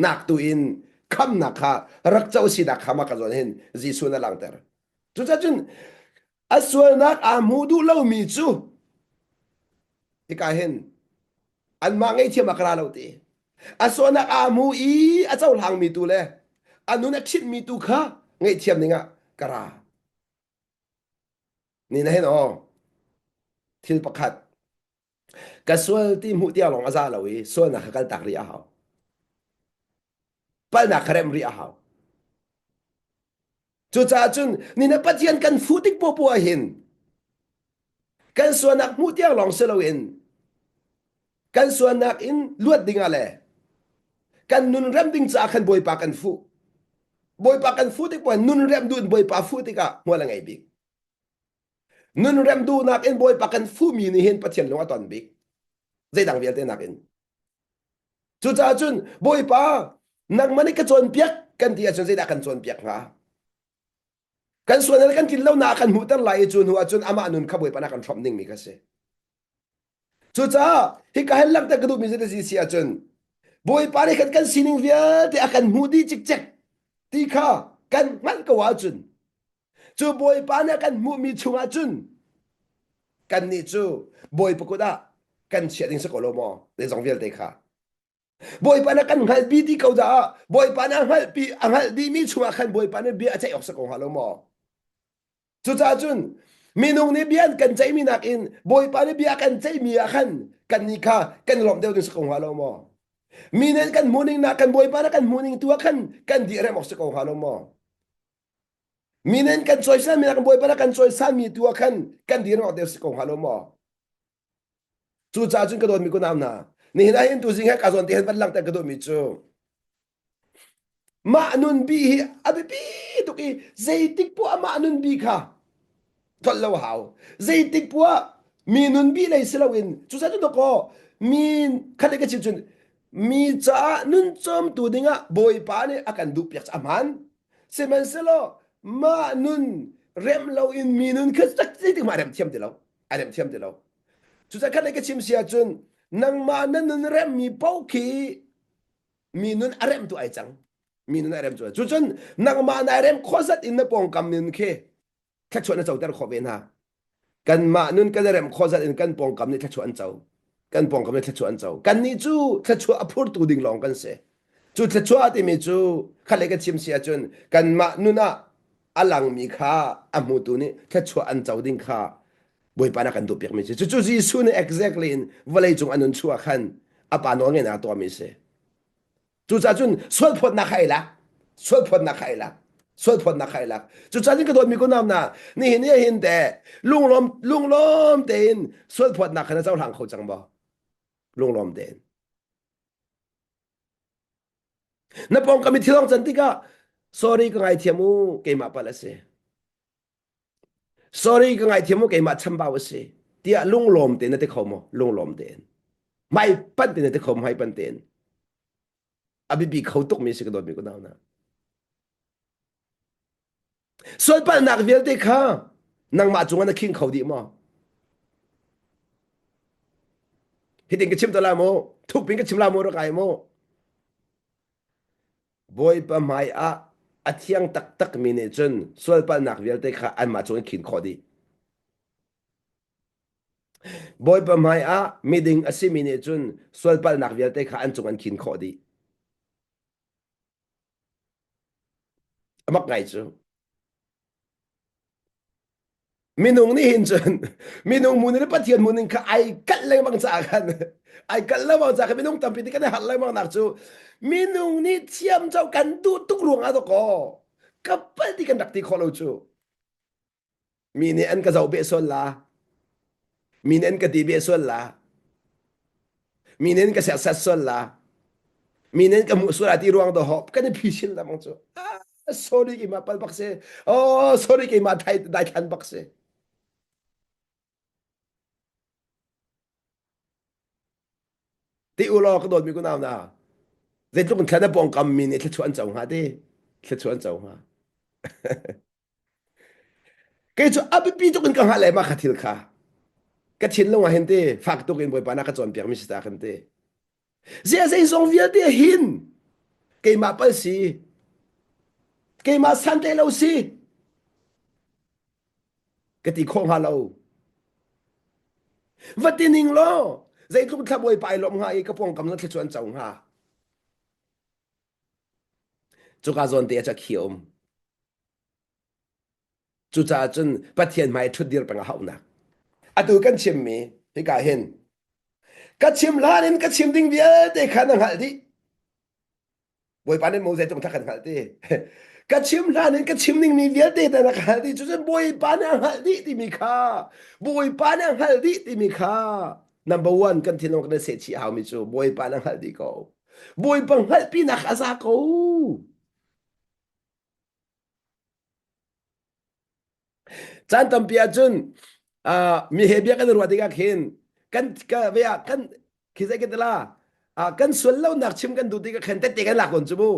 nak tu in khamnak kha rak co sinak kha mah ka zawn hin Jesuh na langhter. Cucaah cun a sualnak aa hmu duh lomi cu hika hin anmah ngaihthiam ah ka ra lo ti. A sualnak aa hmu i a cohlangmi tu le a nun a ṭhitmi tu kha ngaihthiam ding ah ka ra. Ni na hin aw thil pakhat Ka sual ti hmuh tiang lawng a za lo i sualnak kha kaltak rih a hau. Palhnak kha remh rih a hau. Cucaah cun ni na Pathian kan fuh tik popoh ah hin kan sualnak hmuh tiang lawng si loin kan sualnak in luat dingah le kan nun rem ding caah khan Bawipa kan fuh. Bawipa kan fuh tik poah nun rem duh in Bawipa fuh tikah hmual a ngei bik. Nun rem duhnak in Bawipa kan fuhmi nih hin Pathian lung a ton bik. Zeidang vialte nakin. Cucaah cun Bawipa nangmah nih ka cawnpiak kan ti ahcun zeidah kan cawnpiak hnga? Kan sual le kan tlin lonak kan hmuhter lai i cu hnu ahcun amah nun kha Bawipa nih a kan hrawmh dingmi kha si. Cucaah hika hin langhter ka duhmi cu si ahcun Bawipa nih khan kan sining vialte a kan hmuh dih cikcek ti kha kan hngalh ko ahcun cu Bawipa nih a kan hmuhmi chungah cun kannih cu Bawipa kut ah kan chiah ding si ko lo maw zeizong vialte kha Bawipa nih a kan hngalhpi ti ko caah Bawipa nih a hngalhpi a hngalh dihmi chungah khan Bawipa nih bia a ceih awk si ko hnga lo maw Cucaah cun minung nih bia an kan ceihmi nakin Bawipa nih bia kan ceihmi ah khan kannih kha kan lawmh deuh ding si ko hnga lo maw? Mi nih kan hmuhning nak kan Bawipa nih kan hmuhning tu ah khan kan direm awk si ko hnga lo maw? Mi nih kan cawisanmi nak Bawipa nih kan cawisanmi tu ah khan kan direm awk deuh si ko hnga lo maw? Cucaah cun ka dawtmi kunau hna, nihin ah hin tuzing he ka zawn te hin van langhter ka duhmi cu Mah nunbi hi a biapi tuk i zeitik poah mah nunbi kha tlolh lo hau. Zeitik poah mi nunbi lei si loin cucaah cu dawkaw mi khat ka chim cun mi caah nun cawmtu dingah Bawipa nih a kan duh piak a hmaan. Sihmanhsehlaw mah nun rem loin mi nun kha zeitik mah rem thiam ti lo. A rem thiam ti lo. Cucaah khat ka chim si ahcun nangmah na nun remmi paoh khi mi nun a remtu ai cang mi nun a rem cu cucun nangmah nai rem khawzat in na pawngkam nun khi thluachuah na coter khawh ve hna kanmah nun kan rem khawzat in kan pawngkam nih thluachuah an co kan pawngkam nih thluachuah an co kannih cu thluachuah a phurtu ding lawng kan si cu thluachuah timi cu khat le ka chim si ahcun kanmah nun ah a langmi kha a hmutu nih thluachuah an co ding kha Bawipa nih a kan duhpiakmi si. Cucu Jesuh nih exactly in vawlei cung a nun chuah khan a pa nawl ngeihnak a tuahmi si. Cucaah cun sualphawtnak kha ei lak. Sualphawtnak kha ei lak. Sualphawtnak kha ei lak. Cucaah cun ka dawtmi kunau hna, nihin ni hin te lunglawm lunglawm tein sualphawtnak kha na cohlang kho cang maw? Lunglawm tein. Na pawngkam i thilong can tikah sorry ka ngaithiam u keimah palh a si. Sorry ka ngaithiam mu keimah chambau a si tiah lunglawm tein na ti kho maw? Lunglawm tein. Hmai panh tein na ti kho hmai panh tein. A biapi kho tukmi si ka dawtmi ka nau na. Sualpalhnak vialte kha nangmah cungah na khing kho dih maw? Hitin ka chim to la mu, thukpin ka chim la mu rak ai mu. Bawipa hmaiah a thiang taktakmi nih cun sualpalhnak vialte kha anmah cung in khin khawh dih. Bawipa hmaiah miding a simi nih cun sualpalhnak vialte kha an cung an khin khawh dih. A mak ngai cu. Minung nih hin cun minung mun le Pathian mun in kha ai kalh lengmang caah khan ai kalh lengmang caah khan minung tampi nih kan i harh lengmang nak cu minung nih thiam co kan duh tuk ruangah dawkaw ka palh ti kan rak ti khawh lo cu mi nih an ka zoh beh sual la mi nih an ka ti beh sual la mi nih an ka serhsat sual la mi nih an ka hmuh sual la ti ruang dawh kan i phisin lengmang cu ah sorry keimah pal bak si oh sorry keimah dai daithlan bak si ti u law ka dawtmi kunau na zeitluk in thlan a pawngkam mi nih thluachuah an co hnga ti thluachuah an co hnga kei cu a biapi tuk in ka hngalh le mah kha thil kha ka thinlung ah hin ti fak tuk in bawipa na ka cawnpiak mi si ta kan ti Ziah zeizong vialte hin keimah pal si keimah santlai lo si ka ti khawh hnga lo va ti ning law zeitluk thla bawipa ai lawm hnga i ka pawngkam na thluachuah an co hnga cuka zawn te ah cu a khi a um Cucaah cun Pathian hmai ṭhutdir peng a hauhnak. Atu kan chimmi hika hin ka chim hlan in ka chim ding vialte kha na hngalh dih. Bawipa nih Moses cung kan hngalh ti. Ka chim hlan in ka chim dingmi vialte na ka hngalh dih. Cucun Bawipa nih a hngalh dih timi kha Bawipa nih a hngalh dih timi kha number one kan thinlung kan seh chih haumi cu Bawipa nih a hngalh dih ko. Bawipa hngalhpinak a za ko. Caan tampi ahcun uh, mi he bia kan ruah tikah khin kan ka ve ah kan khi zei kan tila. Ah kan sual lonak chim kan duh ti ka khen tette kan lak tawn cu mu.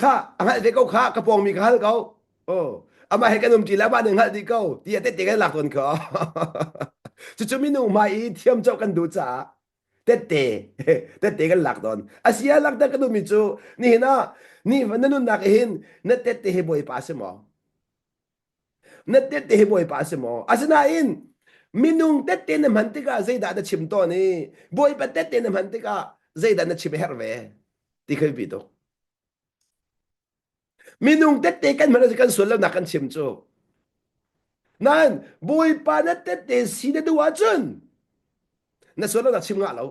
Kha a hngalh ve ko kha ka pawng mi ka hal ko. Oh amah he kan um ṭi le amah nih hngalh dih ko ti a tette kan lak tawn kha. Cucu minung hmai i thiam coh kan duh caah tette tette kan lak tawn. Asia lakter ka duhmi cu nihin ah ni na nunnak hin na tette hi Bawipa a si maw? Na tette hi Bawipa a si maw? Asinain minung tette na hman tikah zeidah na chim tawn i Bawipa tette na hman tikah zeidah na chim a herh ve ti kha biapi tuk. Minung tette kan hman ahcun kan sual lonak kan chim cu. Nain Bawipa na tette si na duh ahcun na sual lonak chim ngah lo.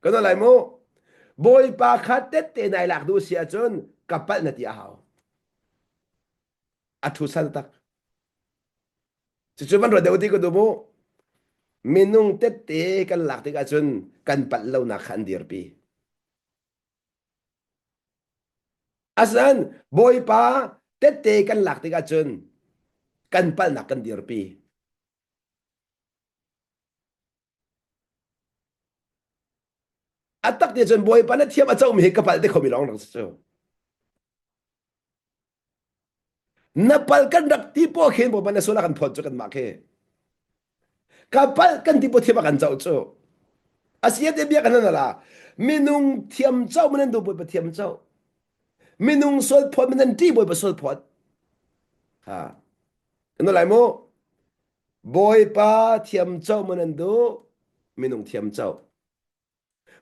Kan lai mu. Bawipa kha tette nai lak duh si ahcun ka palh na ti a hau. A thu sal tak. Cucu van ruat deuh ti ka duh mu. Minung tette kan lak tikah cun kan palh lonak kha an dirpi. Asinain Bawipa tette kan lak tikah cun kan palhnak kan dirpi. A tak ti cun Bawipa na thiam a comi hi ka palh te khomi lawng rak si cu. Na pal kan rak ti po khin Bawipa na sual a kan phawt cu kanmah khi. Ka pal kan ti po thiam a kan coh cu. Asia te bia kan la. Minung thiam co man an duh Bawipa thiam co. Minung sual phawt man an ti Bawipa sual phawt. Ha. Kan lai mu. Bawipa thiam co man an duh minung thiam co.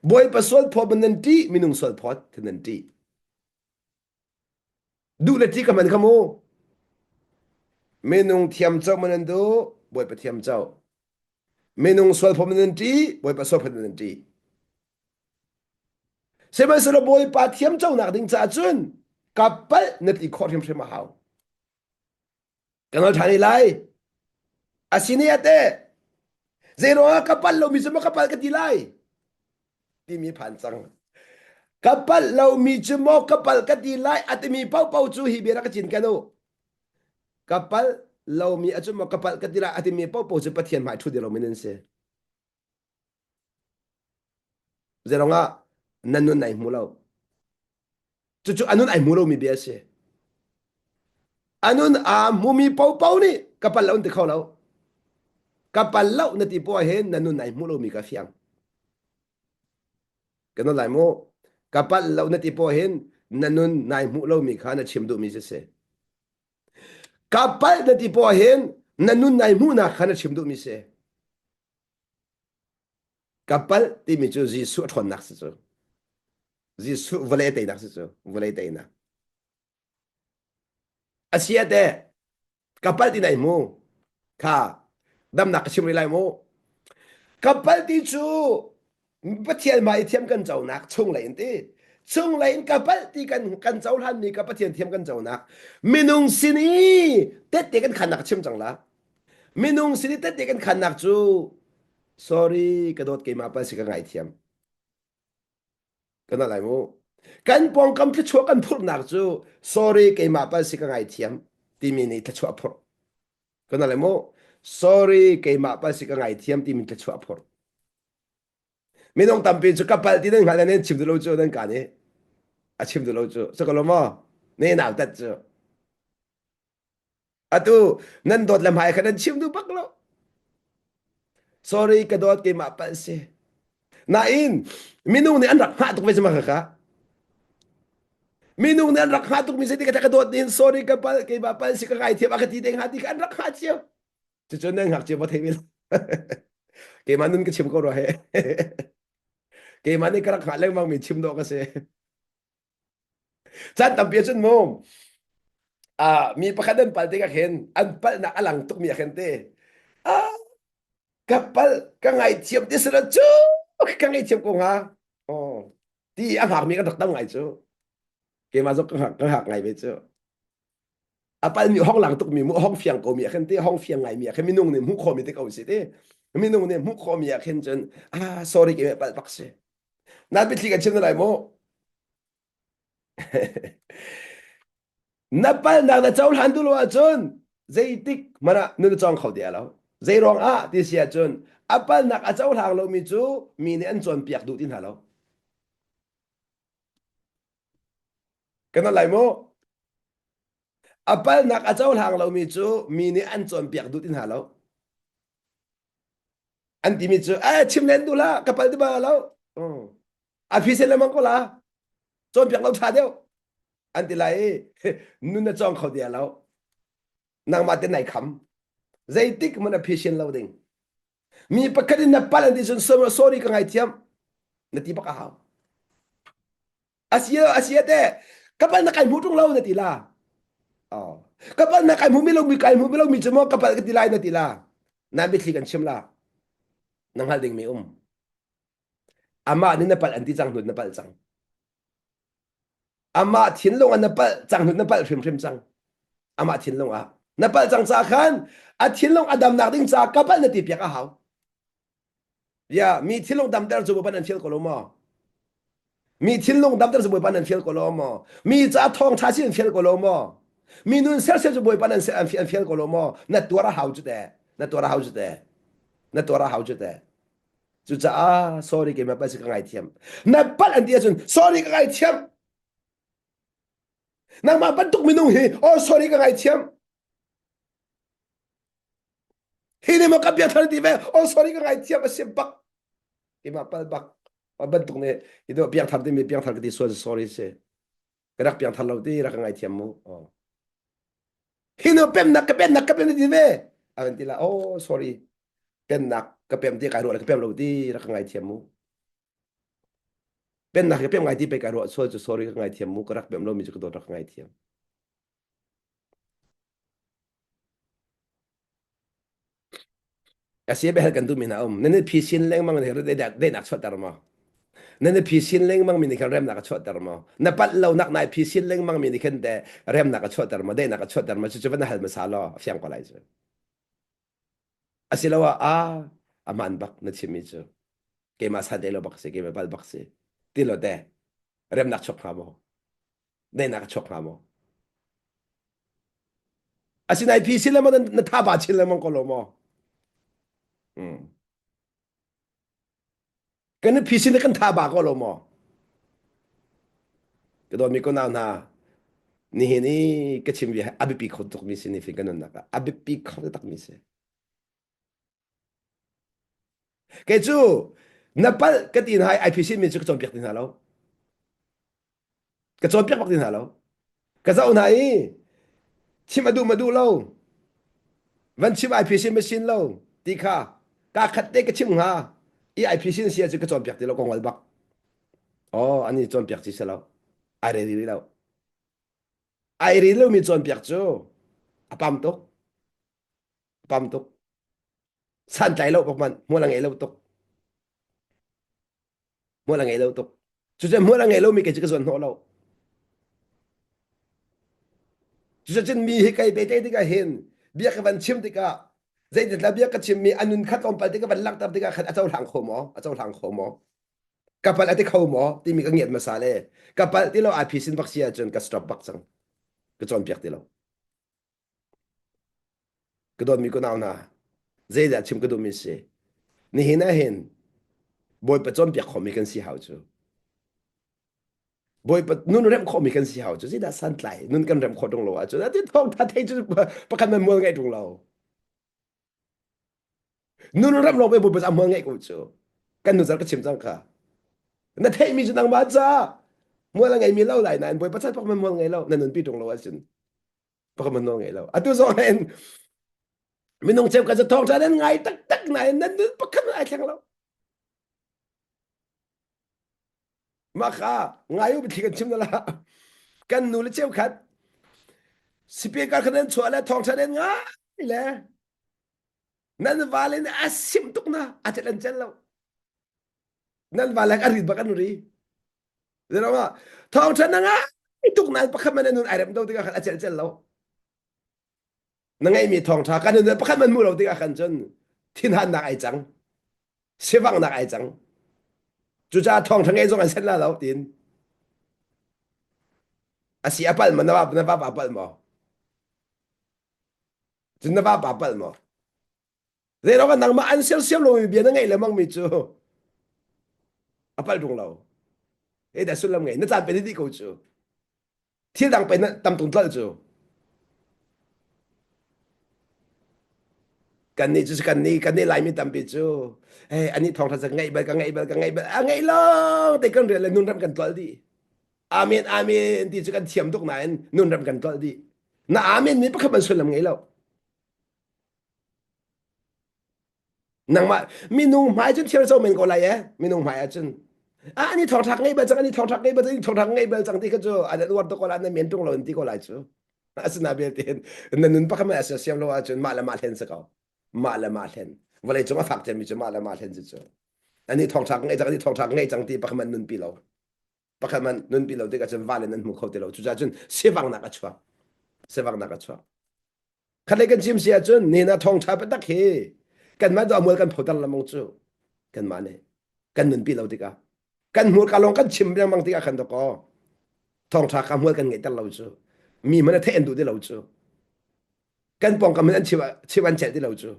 Bawipa sual phawt man nan ṭih minung sual phawt nan ṭih. Duh le ṭih ka hman kha mu. Minung thiam co man nan duh Bawipa thiam co. Minung sual phawt man nan ṭih Bawipa sual phawt man nan ṭih. Sihmanhsehlaw Bawipa thiam conak ding caah cun ka palh na ti khawh hrimhrim a hau. Ka ngol ṭhan lai. Asini ate zei ruangah ka palh lomi cu maw ka palh ka ti lai timi phan cang. Ka palh lomi cu maw ka palh ka ti lai a timi paohpaoh cu hi bia rak ka cin kan u. Ka palh lomi a cu maw ka palh ka ti lai a timi paohpaoh cu Pathian hmai ṭhu dir lomi nan si. Zei ruangah nan nun ai hmu lo. Cucu a nun ai hmu lomi bia a si. A nun aa hmumi paohpaoh nih ka pal lo an ti kho lo. Ka pal lo na ti poah hin na nun ai hmu lomi ka fiang. Ka nun lai mu. Ka palh lo na ti poah hin na nun nai hmuh lomi kha na chim duhmi si si. Ka palh na ti poah hin na nun nai hmuhnak kha na chim duhmi si. Ka palh timi cu Jesuh a ṭhawnnak si cu. Jesuh vawlei a teinak si cu. Vawlei teinak. A si ah teh ka palh ti nai mu. Kha damnak ka chim rih lai mu. Ka palh ti cu Pathian mah i thiam kan conak chunglei in ti. Chunglei in ka palh ti kan kan cohlanmi ka Pathian thiam kan conak. Minung sin i tette kan khannak ka chim cang la. Minung sin i tette kan khannak cu sorry ka dawt keimah pal si ka ngaithiam. Kan lai mu. Kan pawngkam thluachuah kan phurhnak cu sorry keimah pal si ka ngaithiam timi nih thluachuah phurh. Kan lai mu. Sorry keimah pal si ka ngaithiam timi thluachuah phurh. Minung tampi cu ka palh ti nan hngalh nan chim duh lo cu nan ka nih a chim duh lo cu. So ko lo maw? Ne nau tat cu. Atu nan dawt le hmai kha nan chim duh bak lo. Sorry ka dawt keimah palh si. Nain minung nih an rak hngah tuk ve cama kha. Minung nih an rak hngah tuk mi si ti ka dawt nin sorry ka palh keimah palh si ka ngaithiam a ka ti te hnga ti kha an rak hngah cio. Cucu nan ngakchia va thei ve lo. Keimah nun ka chim ko rua he. Keimah nih ka rak hngah lengmang mi chim dawh ka si. Caan tampi ahcun mu ah mi pakhat an pal tikah khin an palhnak a lang tukmi ah khin te ah ka palh ka ngaithiam ti sila cu ka ngaithiam ko hnga oh ti a hngakmi kan rak tam ngai cu keimah zong ka hngak ka hngak ngai ve cu a palmi hong lang tukmi mu hong fiang ko mi ah khin ti hong fiang ngai mi ah khin minung nih hmuh khawhmi te ko si ti minung nih hmuh khawhmi ah khin cun ah sorry keimah palh bak si Nan biathli kan chim na lai mu. Na palnak na cohlan duh lo ahcun zeitik hmanh ah nun na cawng kho ti lo. Zei ruang ah ti si ahcun A palnak a cohlang lomi cu mi nih an cawnpiak duh ti hna lo. Kan lai mu. A palnak a cohlang lomi cu mi nih an cawnpiak duh ti hna lo. An timi cu, eh, chim len duh la, ka pal ti ba lo. A phi lengmang ko la. Cawnpiak lo ṭha deuh. An ti lai i nun na cawng kho dia lo. Nangmah te nai kham. Zeitik man a phi lo ding. Mi pakhat in na pal an ti cun sorry ka ngaithiam. Na ti bak a hau. Asia asia te ka pal na kai hmu tung lo na ti la. Oh. Ka pal na kai hmu mi lo mi kai hmu mi lo mi cu maw ka pal ka ti lai na ti la. Na mitthli kan chim la. Na hngal ding mi um. Amah nih na palh an ti cang hnu na palh cang. Amah thinlung ah na palh cang hnu na palh hrimhrim cang. Amah thinlung ah na palh cang ca khan a thinlung a damnak ding ca ka palh na ti piak a hau. Ya, mi thinlung damter cu Bawipa nan fial ko lo maw? Mi thinlung damter cu Bawipa nan fial ko lo maw? Mi ca thawng ṭha si an fial ko lo maw? Mi nun sersiam cu Bawipa nan an fial ko lo maw? Na tuar a hau cu te. Na tuar a hau cu te. Na tuar a hau cu te. Cucaah sorry keimah pa si ka ngaithiam. Na palh an ti ahcun sorry ka ngaithiam. Nangmah bantuk minung hi oh sorry ka ngaithiam. Hi nih maw ka bia thar ti ve oh sorry ka ngaithiam a si bak. Keimah pal bak. Bantuk nih hi do piangthar timi piangthar ka ti sual sorry si. Ka rak piangthar lo ti rak ka ngaithiam mu. Oh. Hi nu pemnak ka pemnak ka pem ti ve. A kan ti la oh sorry. Pemnak ka pem ti kai ruah ka pem lo ti rak ka ngaithiam mu. Pemnak ka pem ngai ti pe kai ruah sual cu sorry ka ngaithiam mu ka rak pem lo mi cu ka dawt rak ka ngaithiam. A si behel kan duhmi hna um. Nan i phisin lengmang nih daihnak chuahter maw? Nan i phisin lengmang mi nih khan remnak a chuahter maw? Na palh lo nak nai phisin lengmang mi nih khan te remnak a chuahter maw? Daihnak a chuahter maw? Cucu van hal hmasa law a fiang ko lai cu. Asiloah a a hmaan bak na chimmi cu keimah san lo bak si keimah pal bak si ti lo te remnak chuak hnga maw? Daihnak a chuak hnga maw? Asinain phi sin lengmang na tha ba chin lengmang ko lo maw? Hmm. Kan phi sin kan tha ba ko lo maw? Ka dawtmi ko nau hna, nihin i ka chim bi a biapi kho tuk mi si ni fin kan nunnak ah a biapi kho tak mi si. Kei cu na palh ka ti hna i IPC mi cu ka cawnpiak ti hna lo. Ka cawnpiak bak ti hna lo. Ka zoh hna i chim a duh ma duh lo. Van chim IPC machine lo ti kha ka khat te ka chim hnga i IPC si ahcun ka cawnpiak ti lo ka ngol bak. Oh, ani cawnpiak ci si lo. Ai re rih lo. Ai re lomi cawnpiak cu a pam tuk. A pam tuk. Santlai lo bak man hmual a ngei lo tuk. Hmual a ngei lo tuk. Cucu hmual a ngei lomi kei cu ka zuan hnawh lo. Cucun mi hi kai pe te tikah hin bia ka van chim tikah zeitindah bia ka chimmi a nun kha tlawmpal te ka van langhter tikah khan a cohlang kho maw? A cohlang kho maw? Ka palh a ti kho maw? Timi ka ngiat hmasa le ka palh ti lo ai phisin bak si ahcun ka stop bak cang. Ka cawnpiak ti lo. Ka dawtmi ka nau hna, zeidah chim ka duhmi si? Nihin ah hin Bawipa cawnpiak khomi kan si hau cu. Bawipa nun remh khawhmi kan si hau cu. Zeidah santlai nun kan remh khawh ṭung lo ahcun ati thawngṭha thei cu pakhat man mual ngeih ṭung lo. Nun remh lo pe Bawipa ca mual ngeih ko cu. Kan nu car ka chim cang kha. Na theihmi cu nangmah ca mual a ngeimi lo lai nain Bawipa ca pak man mual ngei lo na nunpi ṭung lo ahcun pakhat man nawl ngei lo atu zong hin minung cheukhat cu thawngṭha nan ngai taktak nain nan nun pakhat ai thleng lo mah kha ngai u biathli kan chim na la kan nu le cheukhat speaker kha nan chuah le thawngṭha nan ngai le nan vale nih a sim tuk na a cel an cel lo nan vale a rit bak an ri Zeirangah thawngṭha na ngai tuk nain pakhat man nun ai rem lo tikah khan a celh cel lo. Na ngeihmi thawngṭha kan nun pakhat man hmuh lo tikah khan cun thinhannak ai cang. Sivanghnak ai cang. Cucaah thawngṭha ngei zong an sen la lo tiin. A si a palh maw na va na va pa palh maw? Cun na va pa palh maw? Zeiruangah nangmah an sersiam lomi bia na ngaih lengmang mi cu a palh ṭung lo. Hei dah sullam ngei. Na caan pe dih ko cu. Thil dang pe na tam tung tlal cu. Kan nih cu kan nih kan nih Laimi tampi cu hey ani thawng tha ngaih bal ka ngaih bal ka ngaih bal a ngaih lawng te kan rian le nun ram kan tlol dih. Amen amen ti cu kan thiam tuk nain nun ram kan tlol dih. Na amen mi pakhat man sullam ngei lo. Nangmah minung hmai cun thil co men ko lai e minung hmai ahcun ah ani thawngthak ngei bal cang ani thawngthak ngei bal cang thawngthak ngei bal cang ti kha cu an uar tuk ko la na men tung lo in ti ko lai cu asina belte na nun pakhat mai asa siam lo ahcun mah le mah hlen si ko mah le mah hlen vawlei cung a fak cemmi cu mah le mah hlen cu cu ani thawngthak ngei cang ani thawngthak ngei cang ti pakhat man nun pi lo pakhat man nun pi lo tik ahcun vale nan hmu kho ti lo cucaah cun sivangnak a chuak sivangnak a chuak Khatlei kan chim si ahcun nihin ah thawngṭha biatak hi kanmah cu a mual kan photer lengmang cu kanmah nih kan nunpi lo tikah kan hmurka lawng kan chim lengmang tikah khan dawkaw thawngṭha kha hmual kan ngeihter lo cu mi hmanh a theih an duh ti lo cu kan pawngkam in an chim chim an celh ti lo cu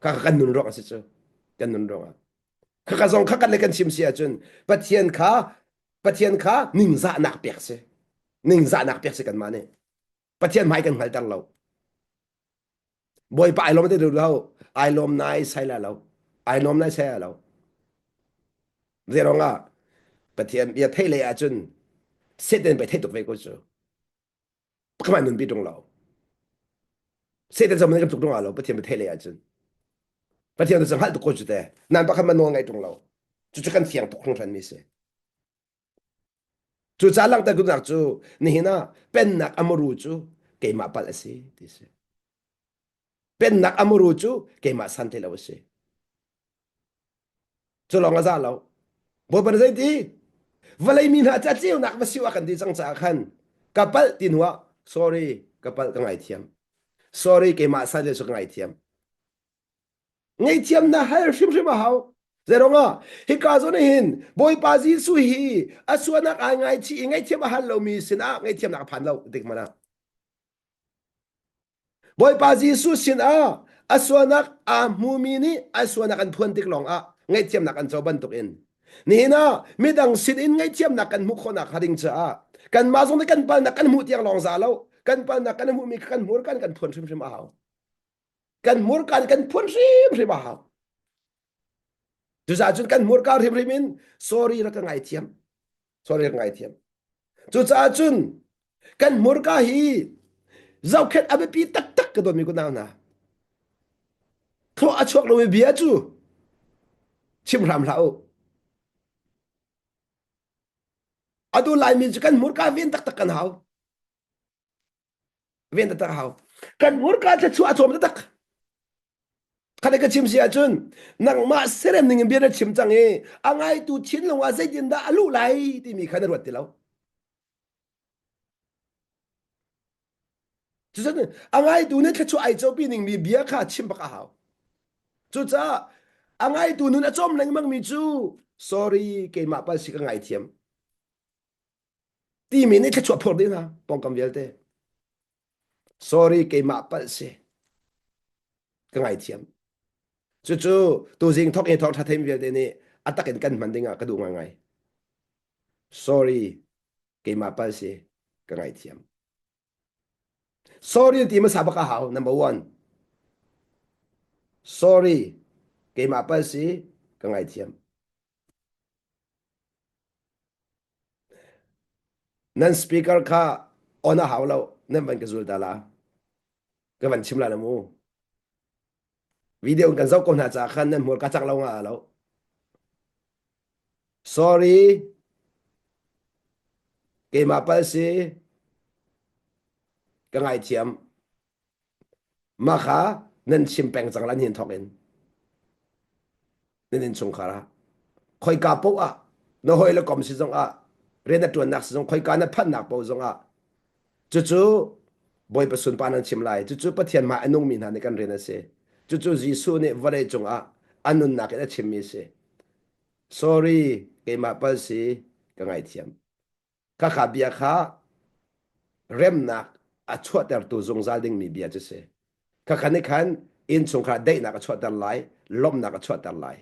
kha kan nun ruang a si cu kan nun ruangah khaka zong kha kan le kan chim si ahcun Pathian kha Pathian kha ningzahnak pek si ningzahnak pek si kanmah nih Pathian hmai kan hngalter lo. Bawipa ai lawm te duh lo. Ai lawm nai sai la lo. Ai lawm nai sai lo. Zeirong ah Pathian bia thei lei ahcun Satan pai thei tuk ve ko cu. Pakhat nun pi tung lo. Satan zong kan tuk tung lo Pathian bia thei lei ahcun. Pathian cu hngalh tuk ko cu te. Nan pakhat man nawl ngai tung lo. Cucu kan fiang tuk hringhran mi si. Cucaah langhter duhnak cu nihin ah pennak a muru cu keimah palh a si ti si. Pennak a muru cu keimah san ti lo a si. Cu lawng a za lo. Bawipa nih zeiti? Vawlei mi hna cu a ceunak va siu a kan ti cang caah khan ka palh ti hnu ah sorry ka palh ka ngaithiam. Sorry keimah san le cu ka ngaithiam. Ngaihthiam na hal hrimhrim a hau. Zeirongah hika zawn hin Bawipa Jesuh hi a sualnak ai ngaichih i ngaihthiam a hal lomi sinah ngaihthiamnak a phan lo tik hmanh ah. Bawipa Jesuh sinah a sualnak aa hmumi nih an sualnak an phuan tik lawngah ngaihthiamnak an co bantukin nihin ah midang sinin ngaihthiamnak kan hmuh khawhnak hnga ding caah kanmah zong nih kan palnak kan hmuh tiang lawng za lo kan palnak kan hmuhmi kan hmurkan kan phuan hrimhrim a hau. Kan hmurka nih kan phuan hrimhrim a hau. Cucaah cun kan hmurka hrimhrim in sorry rak ka ngaithiam. Sorry rak ngaithiam. Cucaah cun kan hmurka hi zohkhenh a biapi taktak ka dawtmi kunau hna. Thlawh a chuak lomi bia cu chim hram hlah u. Atu Laimi cu kan hmurka ven taktak kan hau. Ven taktak a hau. Kan hmurka thluachuah a cawm taktak. Khat ka chim si ahcun nangmah serem ning in bia na chim cang i a ngaitu thinlung ah zeitindah a luh lai timi kha na ruat ti lo. Cucun a ngaitu nih thluachuah ai copi ning mi bia kha chim bak a hau. Cucaah a ngaitu nun a cawm lengmang mi cu sorry keimah pal si ka ngaithiam. Timi nih thluachuah phur dih hna pawngkam vialte. Sorry keimah palh si. Ka ngaithiam. Cucu tuzing thok i thawng ṭha theimi vialte nih a tak in kan hman dingah ka duh ngaingai. Sorry keimah palh si. Ka ngaithiam. Sorry ti hmasa bak a hau number one. Sorry keimah palh si. Ka ngaithiam. Nan speaker kha on a hau lo nan van ka zul ta la ka van chim la la mu video kan zoh ko hna caah khan nan hmur ka cak lo nga lo sorry keimah pal si ka ngaithiam Mah kha nan chim peng cang lan hin thawk in nan innchungkhar ah khoika paoh ah na hawi le kom si zong ah rian na ṭuannak si zong khoika na phanhnak paoh zong ah cucu Bawipa sunpa nan chim lai cucu Pathian hmai a nungmi hna nih kan rian a si cucu Jesuh nih vawlei cungah a nunnak in a chimmi a si sorry keimah pal si ka ngaithiam Khakha bia kha remnak a chuahtertu zungzal dingmi bia cu si. Khakha nih khan Innchungkhar daihnak a chuahter lai, lawmhnak a chuahter lai.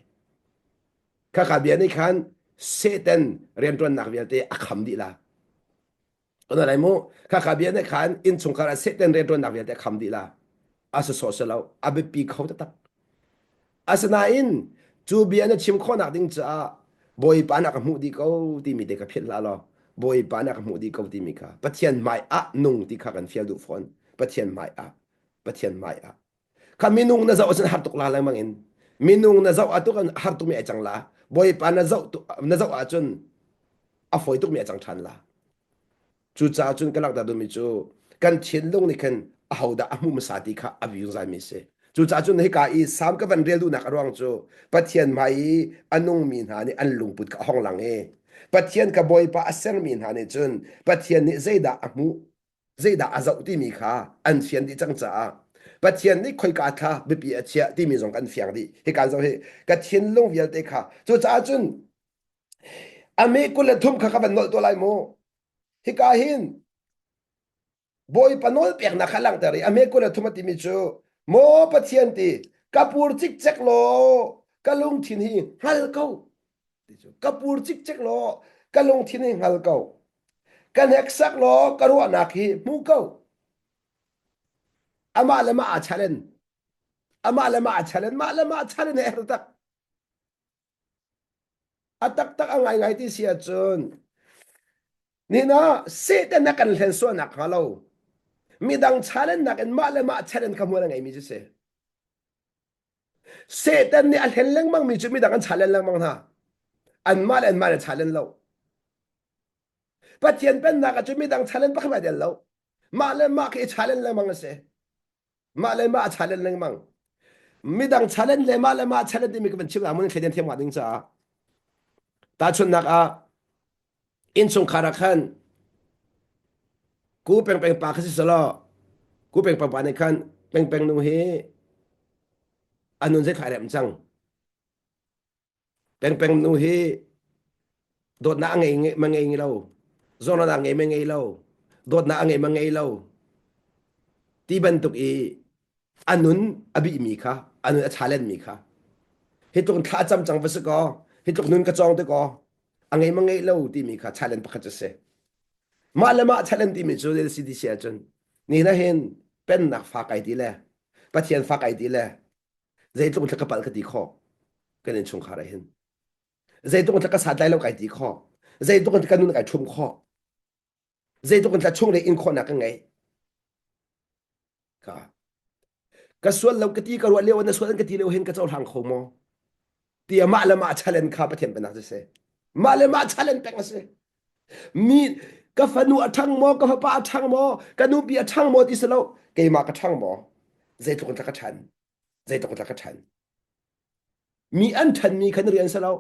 Khakha bia nih khan Satan rianṭuannak vialte a kham dih la. Kan lai mu khakha bia nih khan innchungkhar ah Satan rianṭuannak vialte a kham dih la. A sawsawh si lo, a biapi kho taktak. Asinain cu bia na chim khawhnak ding caah Bawipa na ka hmuh dih ko timi te kha philh hlah law Bawipa na ka hmuh dih ko timi kha Pathian hmai ah nung ti kha kan fial duh fawn. Pathian hmai ah Pathian hmai ah kha minung na zoh ahcun har tuk la lengmang in minung na zoh ah tuk har tukmi ai cang la Bawipa na zoh na zoh ahcun a fawi tukmi a cang ṭhan la. Cucaah cun ka langhter duhmi cu kan thinlung nih khan ahodah a hmuh hmasa ti kha a zungzalmi a si. Cucaah cun hika i Salm ka van rel duhnak a ruang cu Pathian hmai i a nungmi hna nih an lungput kha a hong lang i Pathian ka Bawipa a sermi hna nih cun Pathian nih zeidah a hmuh, zeidah a zoh timi kha an fian dih cang caah Pathian nih khoika thla biapi a chiah timi zong kan fiang dih. Hika zong hi ka thinlung vialte kha cucaah cun a me 23 kha ka van nolh tuah lai mu. Hika hin Bawipa nawl peknak kha langhter i a hme 23 a timi cu Maw Pathian ti ka pur cikcek law ka lungthin hi hngal ko ti cu ka pur cikcek law ka lungthin hi hngal ko ka hneksak law ka ruahnak hi hmu ko amah le mah aa challenge amah le mah aa challenge mah le mah challenge he her tak A taktak a ngaingai ti si ahcun nihin ah Satan a kan hlen sualnak hnga lo midang challenge in mah le mah challenge kha hmual a ngeimi cu si. Satan nih a hlen lengmang mi cu midang an challenge lengmang hna. Anmah le anmah le challenge lo. Pathian pennak ah cun midang challenge pakhat ai del lo. Mah le mah khi i challenge lengmang a si. Mah le mah a challenge lengmang. Midang challenge le mah le mah challenge timi ka van chim la mun thleidan thiam ngah ding caah. Tahchunhnak ah innchungkhar ah khan ku peng peng pa kha si selaw ku peng peng pa nih khan peng peng nu hi a nun zei thlai rem cang. Pengpeng nu hi dawtnak a ngei ma ngei lo, zawnruahnak ngei ma ngei lo, dawtnak a ngei ma ngei lo ti bantuk i a nun a bihmi kha, a nun a challenge mi kha hi tluk thla cam cang va si kaw, hi tluk nun ka cawng te kaw, a ngei ma ngei lo timi kha challenge pakhat a si. Mah le mah challenge timi cu CDC ahcun ni na hin pennak fa kai ti le Pathian fa kai ti le zeitluk in ka palh ka ti khawh kan innchungkhar ah hin zeitluk in ka santlai lo kai ti khawh zeitluk in ka nun kai ṭhum khawh zeitluk in chung le in khawhnak ka ngei ka ka sual lo ka ti ka ruah lio na sual ka ti lio hin ka cohlang kho maw tiah mah le mah challenge kha Pathian pennak cu si mah le mah challenge peng a si mi ka fanu a ṭhang maw ka fapa a ṭhang maw ka nupi a ṭhang maw ti si lo keimah ka ṭhang maw zeitluk in ka ṭhan zeitluk in ka ṭhan mi an ṭhanmi kha na rian si lo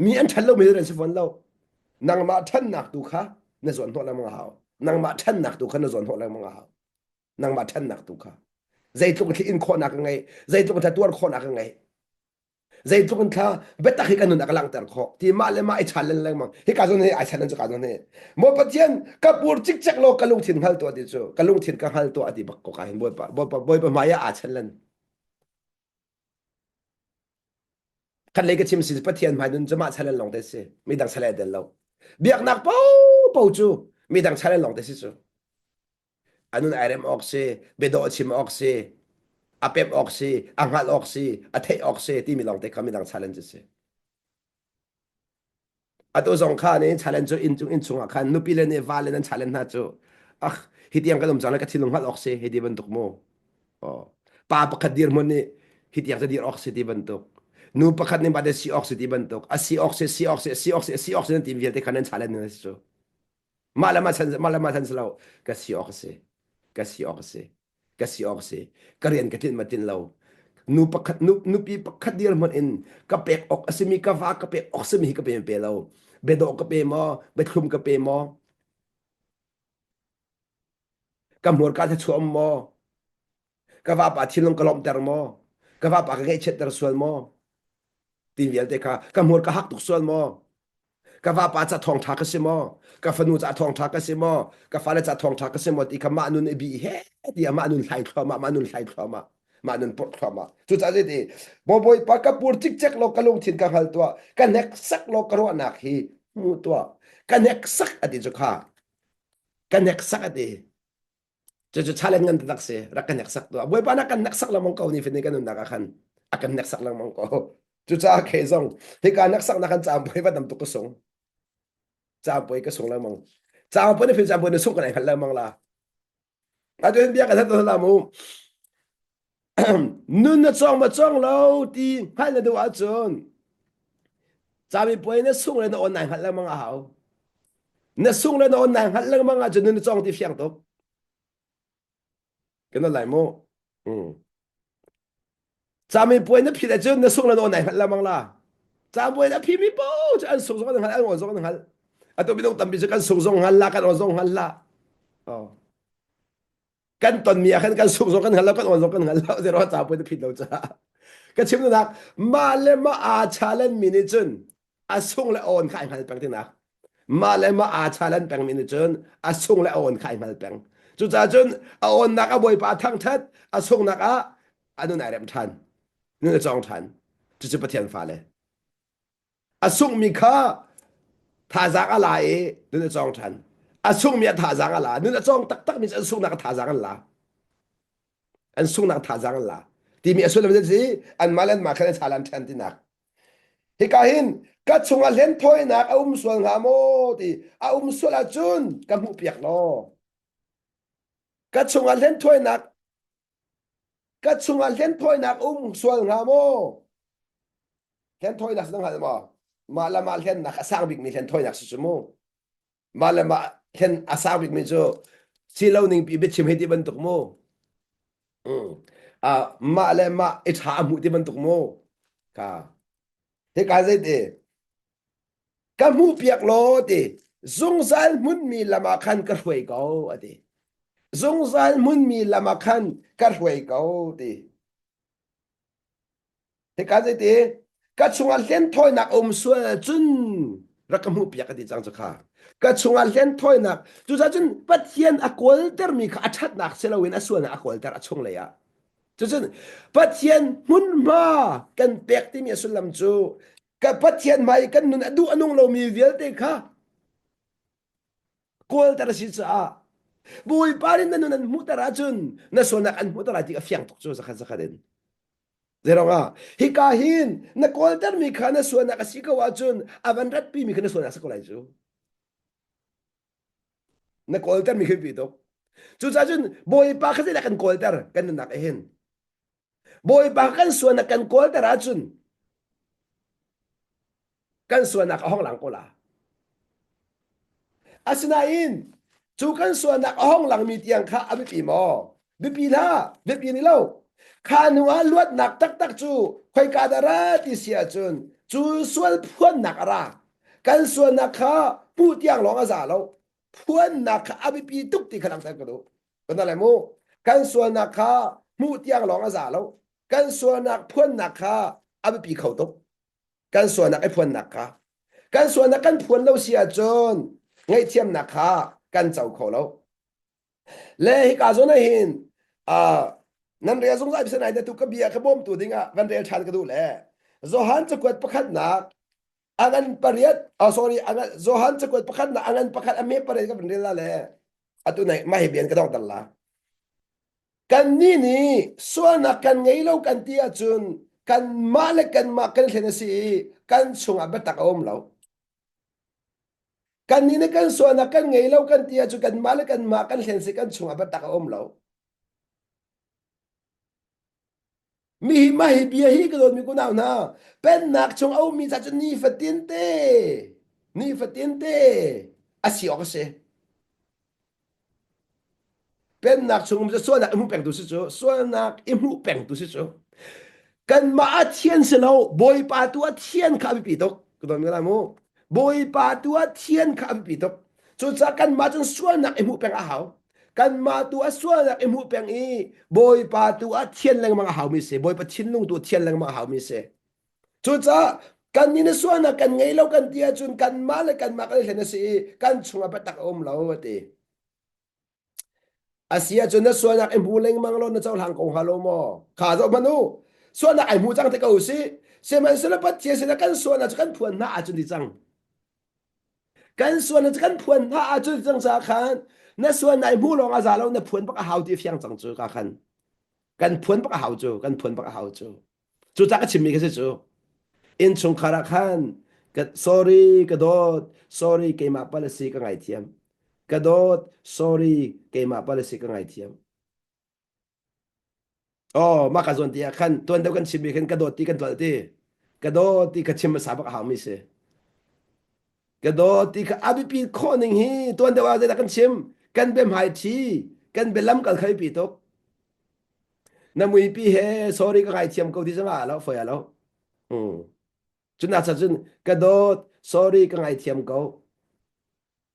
mi an ṭhan lomi na rian si fawn lo nangmah ṭhannak tu kha na zuan hnawh lengmang a hau nangmah ṭhannak tu kha na zuan hnawh lengmang a hau nangmah ṭhannak tu kha zeitluk in in khawhnak ka ngei zeitluk in tuar khawhnak ka ngei zeitluk in thla biatak hi kan nun a ka langhter khawh ti mah le mah i challenge lengmang hi ka zawn hi ai challenge ka zawn hi maw pathian ka pur cikcek law ka lungthin hngal tuah ti cu ka lungthin ka hngal tuah ti bak ko ka hin bawipa bawipa bawipa hmai ah aa challenge khat lei ka chim si pathian hmai nun cu mah challenge lawng te si midang challenge del lo biaknak po po cu midang challenge lawng te si cu a nun ai rem awk si biadawh chim awk si a pemh awk si a hngalh awk si a theih awk si timi lawng te kha midang challenge si atu zong kha nih challenge cu inn chung inn chungah khan nupi le nih va le nan challenge hna cu ah hi tiang kan um cang le ka thinlung hngalh awk si hi ti bantuk mu oh pa pakhat dirhmun nih hi tiang cu dir awk si ti bantuk nu pakhat nih ba si awk si ti bantuk a si awk si si awk si si awk si si awk si nan ti vialte kha nan challenge na si cu Mah le mah chan mah le mah chan si lo ka si awk a si ka si awk a si ka si awk a si ka rian ka tlinh ma tlinh lo nu pakhat nu nupi pakhat dirhmun in ka pek awk a simi ka va ka pek awk simi hi ka pe pe lo biadawh ka pe maw biathlum ka pe maw ka hmurka tha chuam maw ka vapa thinlung ka lawmhter maw ka vapa ka ngaihchiatter sual maw ti vialte kha ka hmur ka hak tuk sual maw? Ka vapa ca thawngṭha ka si maw? Ka fanu ca thawngṭha ka si maw? Ka fale ca thawngṭha ka si maw ti kha mah nun i bi he ti mah nun hlai thluahmah, mah nun hlai thluahmah, mah nun purh thluahmah. Cucaah zeiti maw Bawipa ka pur cikcek law ka lungthin ka hngal tuah, ka hneksak law ka ruahnak hi hmu tuah. Ka hneksak a ti cu kha. Ka hneksak a ti. Cucu challenge ngan taktak si. Rak kan hneksak tuah. Bawipa na kan hneksak lengmang ko ni fin kan nunnak ah khan a kan hneksak lengmang ko. Cucaah khe zong hika hneksaknak kan caang puai va tam tuk ka sung. Caang puai ka sung lengmang. Caang puai na fin caang puai na sung kan ai hngalh lengmang la. Atu hin bia kan hat la mu. Nun na cawng ma cawng lo ti hngalh na duh ahcun cami puai na sung le na on nai hngalh lengmang a hau. Na sung le na on nai hngalh lengmang ahcun nun na cawng ti fiang tuk. Kan lai mu. Mm. Cami puai na phit ahcun na sung le na on nai hngalh lengmang la. Cami na phi mi po cu an sung zong an hngalh an on zong an hngalh. Atu minung tampi cu kan sung zong hngal la kan on zong hngal la. Oh. Kan tonmi ah khan kan sung zong kan hngal lo kan on zong kan hngal lo zero ca pui na phit lo caah ka chim nak mah le mah aa challenge mi nih cun a sung le on kha ai hngal peng tinak mah le mah aa challenge peng mi nih cun a sung le on kha ai hngal peng cucaah cun a onnak a bawipa thangthat a sungnak ah a nun ai rem than nun a cawng than cucu Pathian fale A sunghmi kha thazaang a la i nun a cawng ṭhan. A sunghmi a thazaang a la. Nun a cawng taktakmi cu an sunghnak a thazaang an la. An sunghnak thazaang an la. Timi a sullam si anmah le anmah khan an chalan ṭhan tinak. Hika hin ka chungah hlenthawinak a um sual hnga maw ti a um sual ahcun ka hmuhpiak law ka chungah hlenthawinak ka chungah hlenthawinak um sual hnga maw Hlenthawinak na hngal maw? Mah le mah hlennak a sang bikmi hlenthawinak si cu mu. Mah le mah hlen a sang bikmi cu si lo ning pi biachim hei ti bantuk mu. Mm. Uh, mah le mah i ṭha a hmuh ti bantuk mu. Ka. Hika zeiti? Ka hmuh piak law ti. Zungzal hmunmi lam ah khan ka hruai ko ati. Zungzal hmunmi lam ah khan ka hruai ko ti. Hika zeiti ka chungah hlenthawinak a um sual cun rak ka hmuhpiak a ti cang cu kha. Ka chungah hlenthawinak cucaah cun Pathian a kawltermi kha a ṭhatnak si loin a sualnak a kawlter a chunglei ah. Cucun Pathian hmunhma kan pek timi a sullam cu ka Pathian hmai kan nun a duh a nung lomi vialte kha kawlter a si caah Bawipa nih na nun an hmuhter ahcun na sualnak an hmuhter lai ti a fiang tuk cu zakhat zakhat in. Zeirangah hika hin na kawltermi kha na sualnak a si ko ahcun a van ratpimi kha na sualnak a si ko lai cu. Na kawltermi khi pi tuk. Cucaah cun Bawipa kha zeidah kan kawlter kan nunnak ah hin. Bawipa kan sualnak kan kawlter ahcun kan sualnak a hong lang ko la. Asinain cu kan sualnak a hong langmi tiang kha a biapi maw? Biapi hlah, biapi ni lo. Kha hnu ah luatnak taktak cu khoika dah ra ti si ahcun cu sual phuannak a ra. Kan sualnak kha hmuh tiang lawng a za lo. Phuannak kha a biapi tuk ti kha langhter ka duh. Kan lai mu. Kan sualnak kha hmuh tiang lawng a za lo. Kan sualnak phuannak kha a biapi kho tuk. Kan sualnak i phuannak kha kan sualnak kan phuan lo si ahcun ngaihthiamnak kha kan co kho lo. Le hika zawn ah hin uh, nan rel zungzal bisa nai tu ka bia ka bawmtu dingah van rel ṭhan ka duh le Johan cakuat pakhatnak angan pariat oh sorry angan Johan cakuat pakhatnak angan pakhat a me pariat ka van rel la le atu nai mah hi bian ka dong dal la Kannih nih sualnak kan ngei lo kan ti ahcun kanmah le kanmah kan hlen a si i kan chungah biatak a um lo. Kannih nih kan sualnak kan ngei lo kan ti ahcun kanmah le kanmah kan hlen si kan chungah biatak a um lo. Mi hi mah hi bia hi ka dawtmi kunau hna pennak chung a ummi ca cu nifatin te nifatin te a si awk a si. Pennak chung um cu sualnak i hmuh pengtu si cu sualnak i hmuh pengtu si cu kanmah a thian si lo Bawipa tu a thian kha a biapi tuk ka don lai mu Bawipa tu a thian kha a biapi tuk cucaah kanmah cun sualnak i hmuh peng a hau kanmah tu a sualnak i hmuh peng i Bawipa tu a thian lengmang a haumi si Bawipa thinlung tu a thian lengmang a haumi si cucaah. Kan nih na sualnak kan ngei lo kan ti ahcun kanmah le kanmah kan i hlen a si i kan chungah biatak a um lo a ti. A si ahcun na sualnak i hmu lengmang law na cohlang ko hnga lo maw? Kha zoh hmanh u. Sualnak ai hmu cang te ko si. Sihmanhsehlaw Pathian sinah kan sualnak cu kan phuan hna ahcun ti cang. Kan sualnak cu kan phuan hna ahcun ti cang caah khan na sualnak i hmu lawng a za lo na phuan bak a hau ti a fiang cang cu ka khan. Kan phuan bak a hau cu, kan phuan bak a hau cu. Cucah ka chimmi ka si cu. Innchungkhar ah khan ka sorry ka dawt, sorry keimah pal a si ka ngaithiam. Ka dawt, sorry keimah pal a si ka ngaithiam. Oh, mah ka zawn ti ah khan tuan deuh kan chimmi khan ka dawt ti kan tual ti. Ka dawt ti ka chim hmasa bak a haumi si. Ka dawt ti kha a biapi khawh ning hi tuan deuh ah zeidah kan chim? Kan biahmai thi, kan bialam kal kha biapi tuk. Na muipi he sorry ka ngaithiam ko ti zongah lo foi lo. Mm. Cun cha cun ka dawt sorry ka ngaithiam ko.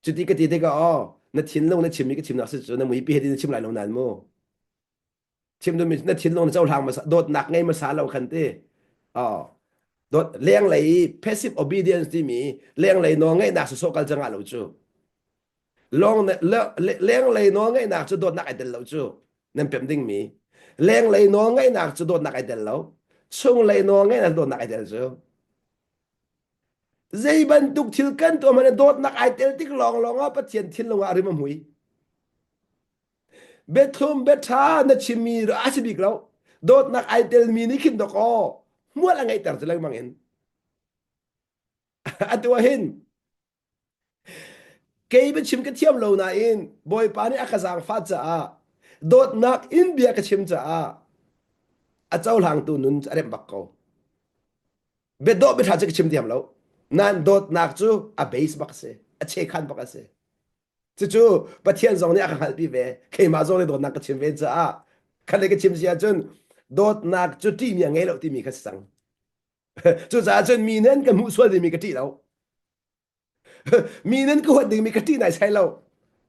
Cuti ka ti tikah oh na thinlung na chimmi ka chimnak si cu na muipi he ti na chim lai lo nan mu. Chim dumi na thinlung na cohlang masa dawtnak ngei masa lo khan ti. Oh dawt lenglei passive obedience timi lenglei nawl ngeihnak sawsawh kal cangah lo cu. Lawng lenglei nawlngeihnak cu dawtnak ai tel lo cu nan pem dingmi. Lenglei nawlngeihnak cu dawtnak ai tel lo. Chunglei nawlngeihnak dawtnak ai tel cu. Zei bantuk thil kan tuah hmanh dawtnak ai tel tik lawnglawng ah Pathian thinlung ah rim a hmui. Biathlum biaṭha na chimmi a si bik lo. Dawtnak ai telmi nih khin dawkaw hmual a ngeihter cu lengmang in. Atu ah hin Kei biachim ka thiam lo nain Bawipa nih a ka zaangfah caah dawtnak in bia ka chim caah a cohlangtu nun cu a remh bak ko. Biadawh biaṭha cu ka chim thiam lo. Nain dawtnak cu a base bak a si. A chekhan bak a si. Cucu Pathian zong nih a ka hngalhpi ve. Keimah zong nih dawtnak ka chim ve caah khat le ka chim si ahcun dawtnak cu ṭihmi a ngei lo timi kha si cang. Cucaah cun mi nih an ka hmuh sual dingmi ka ṭih lo. Mi nan ka huat dingmi ka ṭih nai sai lo.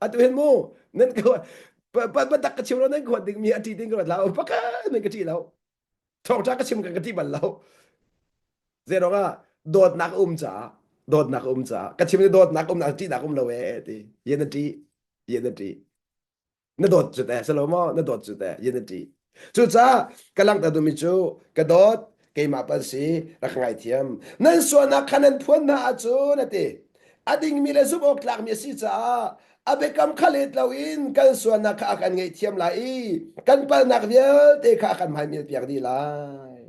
Atu hin mu nan ka pa tak ka chim lo nan ka huat dingmi a ṭih ding ka ruat lo. Pakhat nan ka ṭih lo. Thawngṭha ka chim ka ka ṭih bal lo. Zeiruang ah dawtnak a um caah dawtnak a um caah ka chim ni dawtnak um nak ṭihnak um lo ee ti. Yen a ṭih. Yen a ṭih. Na dawt cu teh salo maw na dawt cu teh yin a ṭih cucaah ka langhter duhmi cu ka dawt keimah pan si rak ka ngaithiam nan sualnak kha nan phuan hna ahcun a ti a dingmi le zumh awk tlakmi a si caah a biakam kha let loin kan sualnak kha a kan ngaihthiam lai i kan palnak vialte kha a kan hmaimil piak dih lai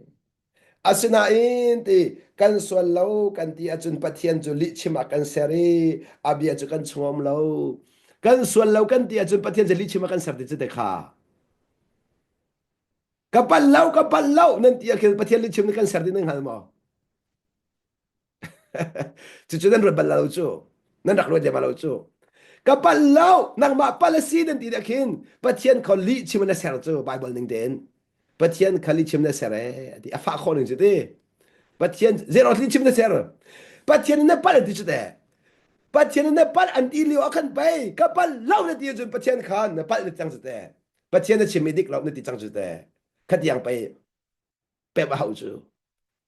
Asinain ti kan sual lo kan ti ahcun Pathian cu lihchim ah kan ser i a bia cu kan chung um lo. Kan sual lo kan ti ahcun Pathian cu lihchim ah kan ser ti cu te kha. Ka palh lo, ka palh lo nan ti ahkhin Pathian lihchim nih kan ser ti nan hngal maw? Cucu nan ruat bal lo cu. Nan rak ruat lem lo cu. Ka palh lo, nangmah palh a si nan ti khin Pathian kha lihchim in a ser cu Bible ning tein. Pathian kha lihchim na ser ee ti a fah khawh ning cu ti. Pathian zero lihchim na ser. Pathian in na palh an ti cu te. Pathian in na palh an ti lio ah khan pei ka palh lo na ti ahcun Pathian kha na palh na cang cu te. Pathian na chim i dik lo na ti cang cu te. Khatiang pei pep a hauh cu.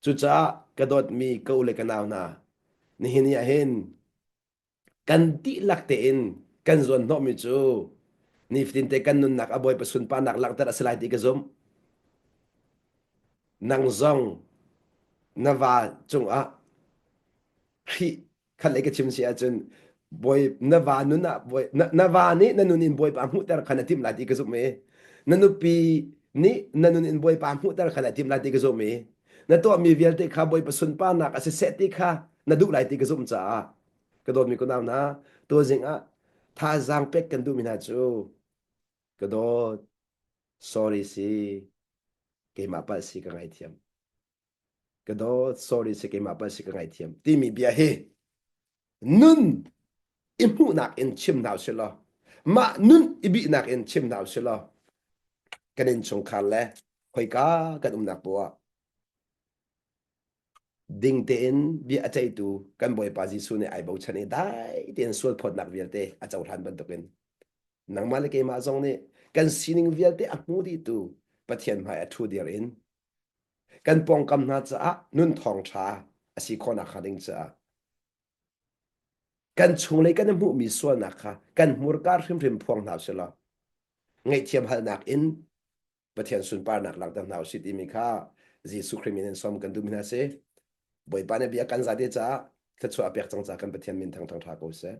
Cucaah ka dawtmi ka u le ka nau hna, nihin ni ah hin kan dihlak tein kan zuan hnawhmi cu nifatin te kan nunnak a Bawipa sunparnak langhter a si lai ti ka zumh. Nang zong na va cungah Khrih khat lei ka chim si ahcun bawi na va nun ah bawi na, na va nih na nun in bawipa hmuhter kha na timh lai ti ka zumh i na nupi nih na nun in bawipa hmuhter kha na timh lai ti ka zumh i na tuahmi vialte kha bawipa sunparnak a si seh ti kha na duh lai ti ka zumh caah ka dawtmi kunau hna tuzing ah thazaang pek kan duhmi hna cu ka dawt sorry si keimah palh si ka ngaithiam ka dawt sorry si keimah pal si ka ngaithiam timi bia hi nun i hmuhnak in chim hna usih law mah nun i bihnak in chim hna usih law kan innchungkhar le khoika kan umnak poah ding tein bia a ceihtu kan Bawipa Jesuh nih ai bochan i dai tein sual phawtnak vialte a cohlan bantukin nangmah le keimah zong nih kan sining vialte a hmu dihtu Pathian hmai a ṭhu dir in kan pawngkam hna caah nun thawngṭha a. A si khawhnak hnga ding caah kan chunglei kan i hmuhmi sualnak kha kan hmurka hrimhrim phuang hna usih law ngaihthiam halnak in Pathian sunparnak langhter hna usih timi kha Jesuh Khrih min in sawm kan duhmi hna si. Bawipa nih bia kan zate caah thluachuah a pek cang caah kan Pathian min thangthang ṭha ko seh.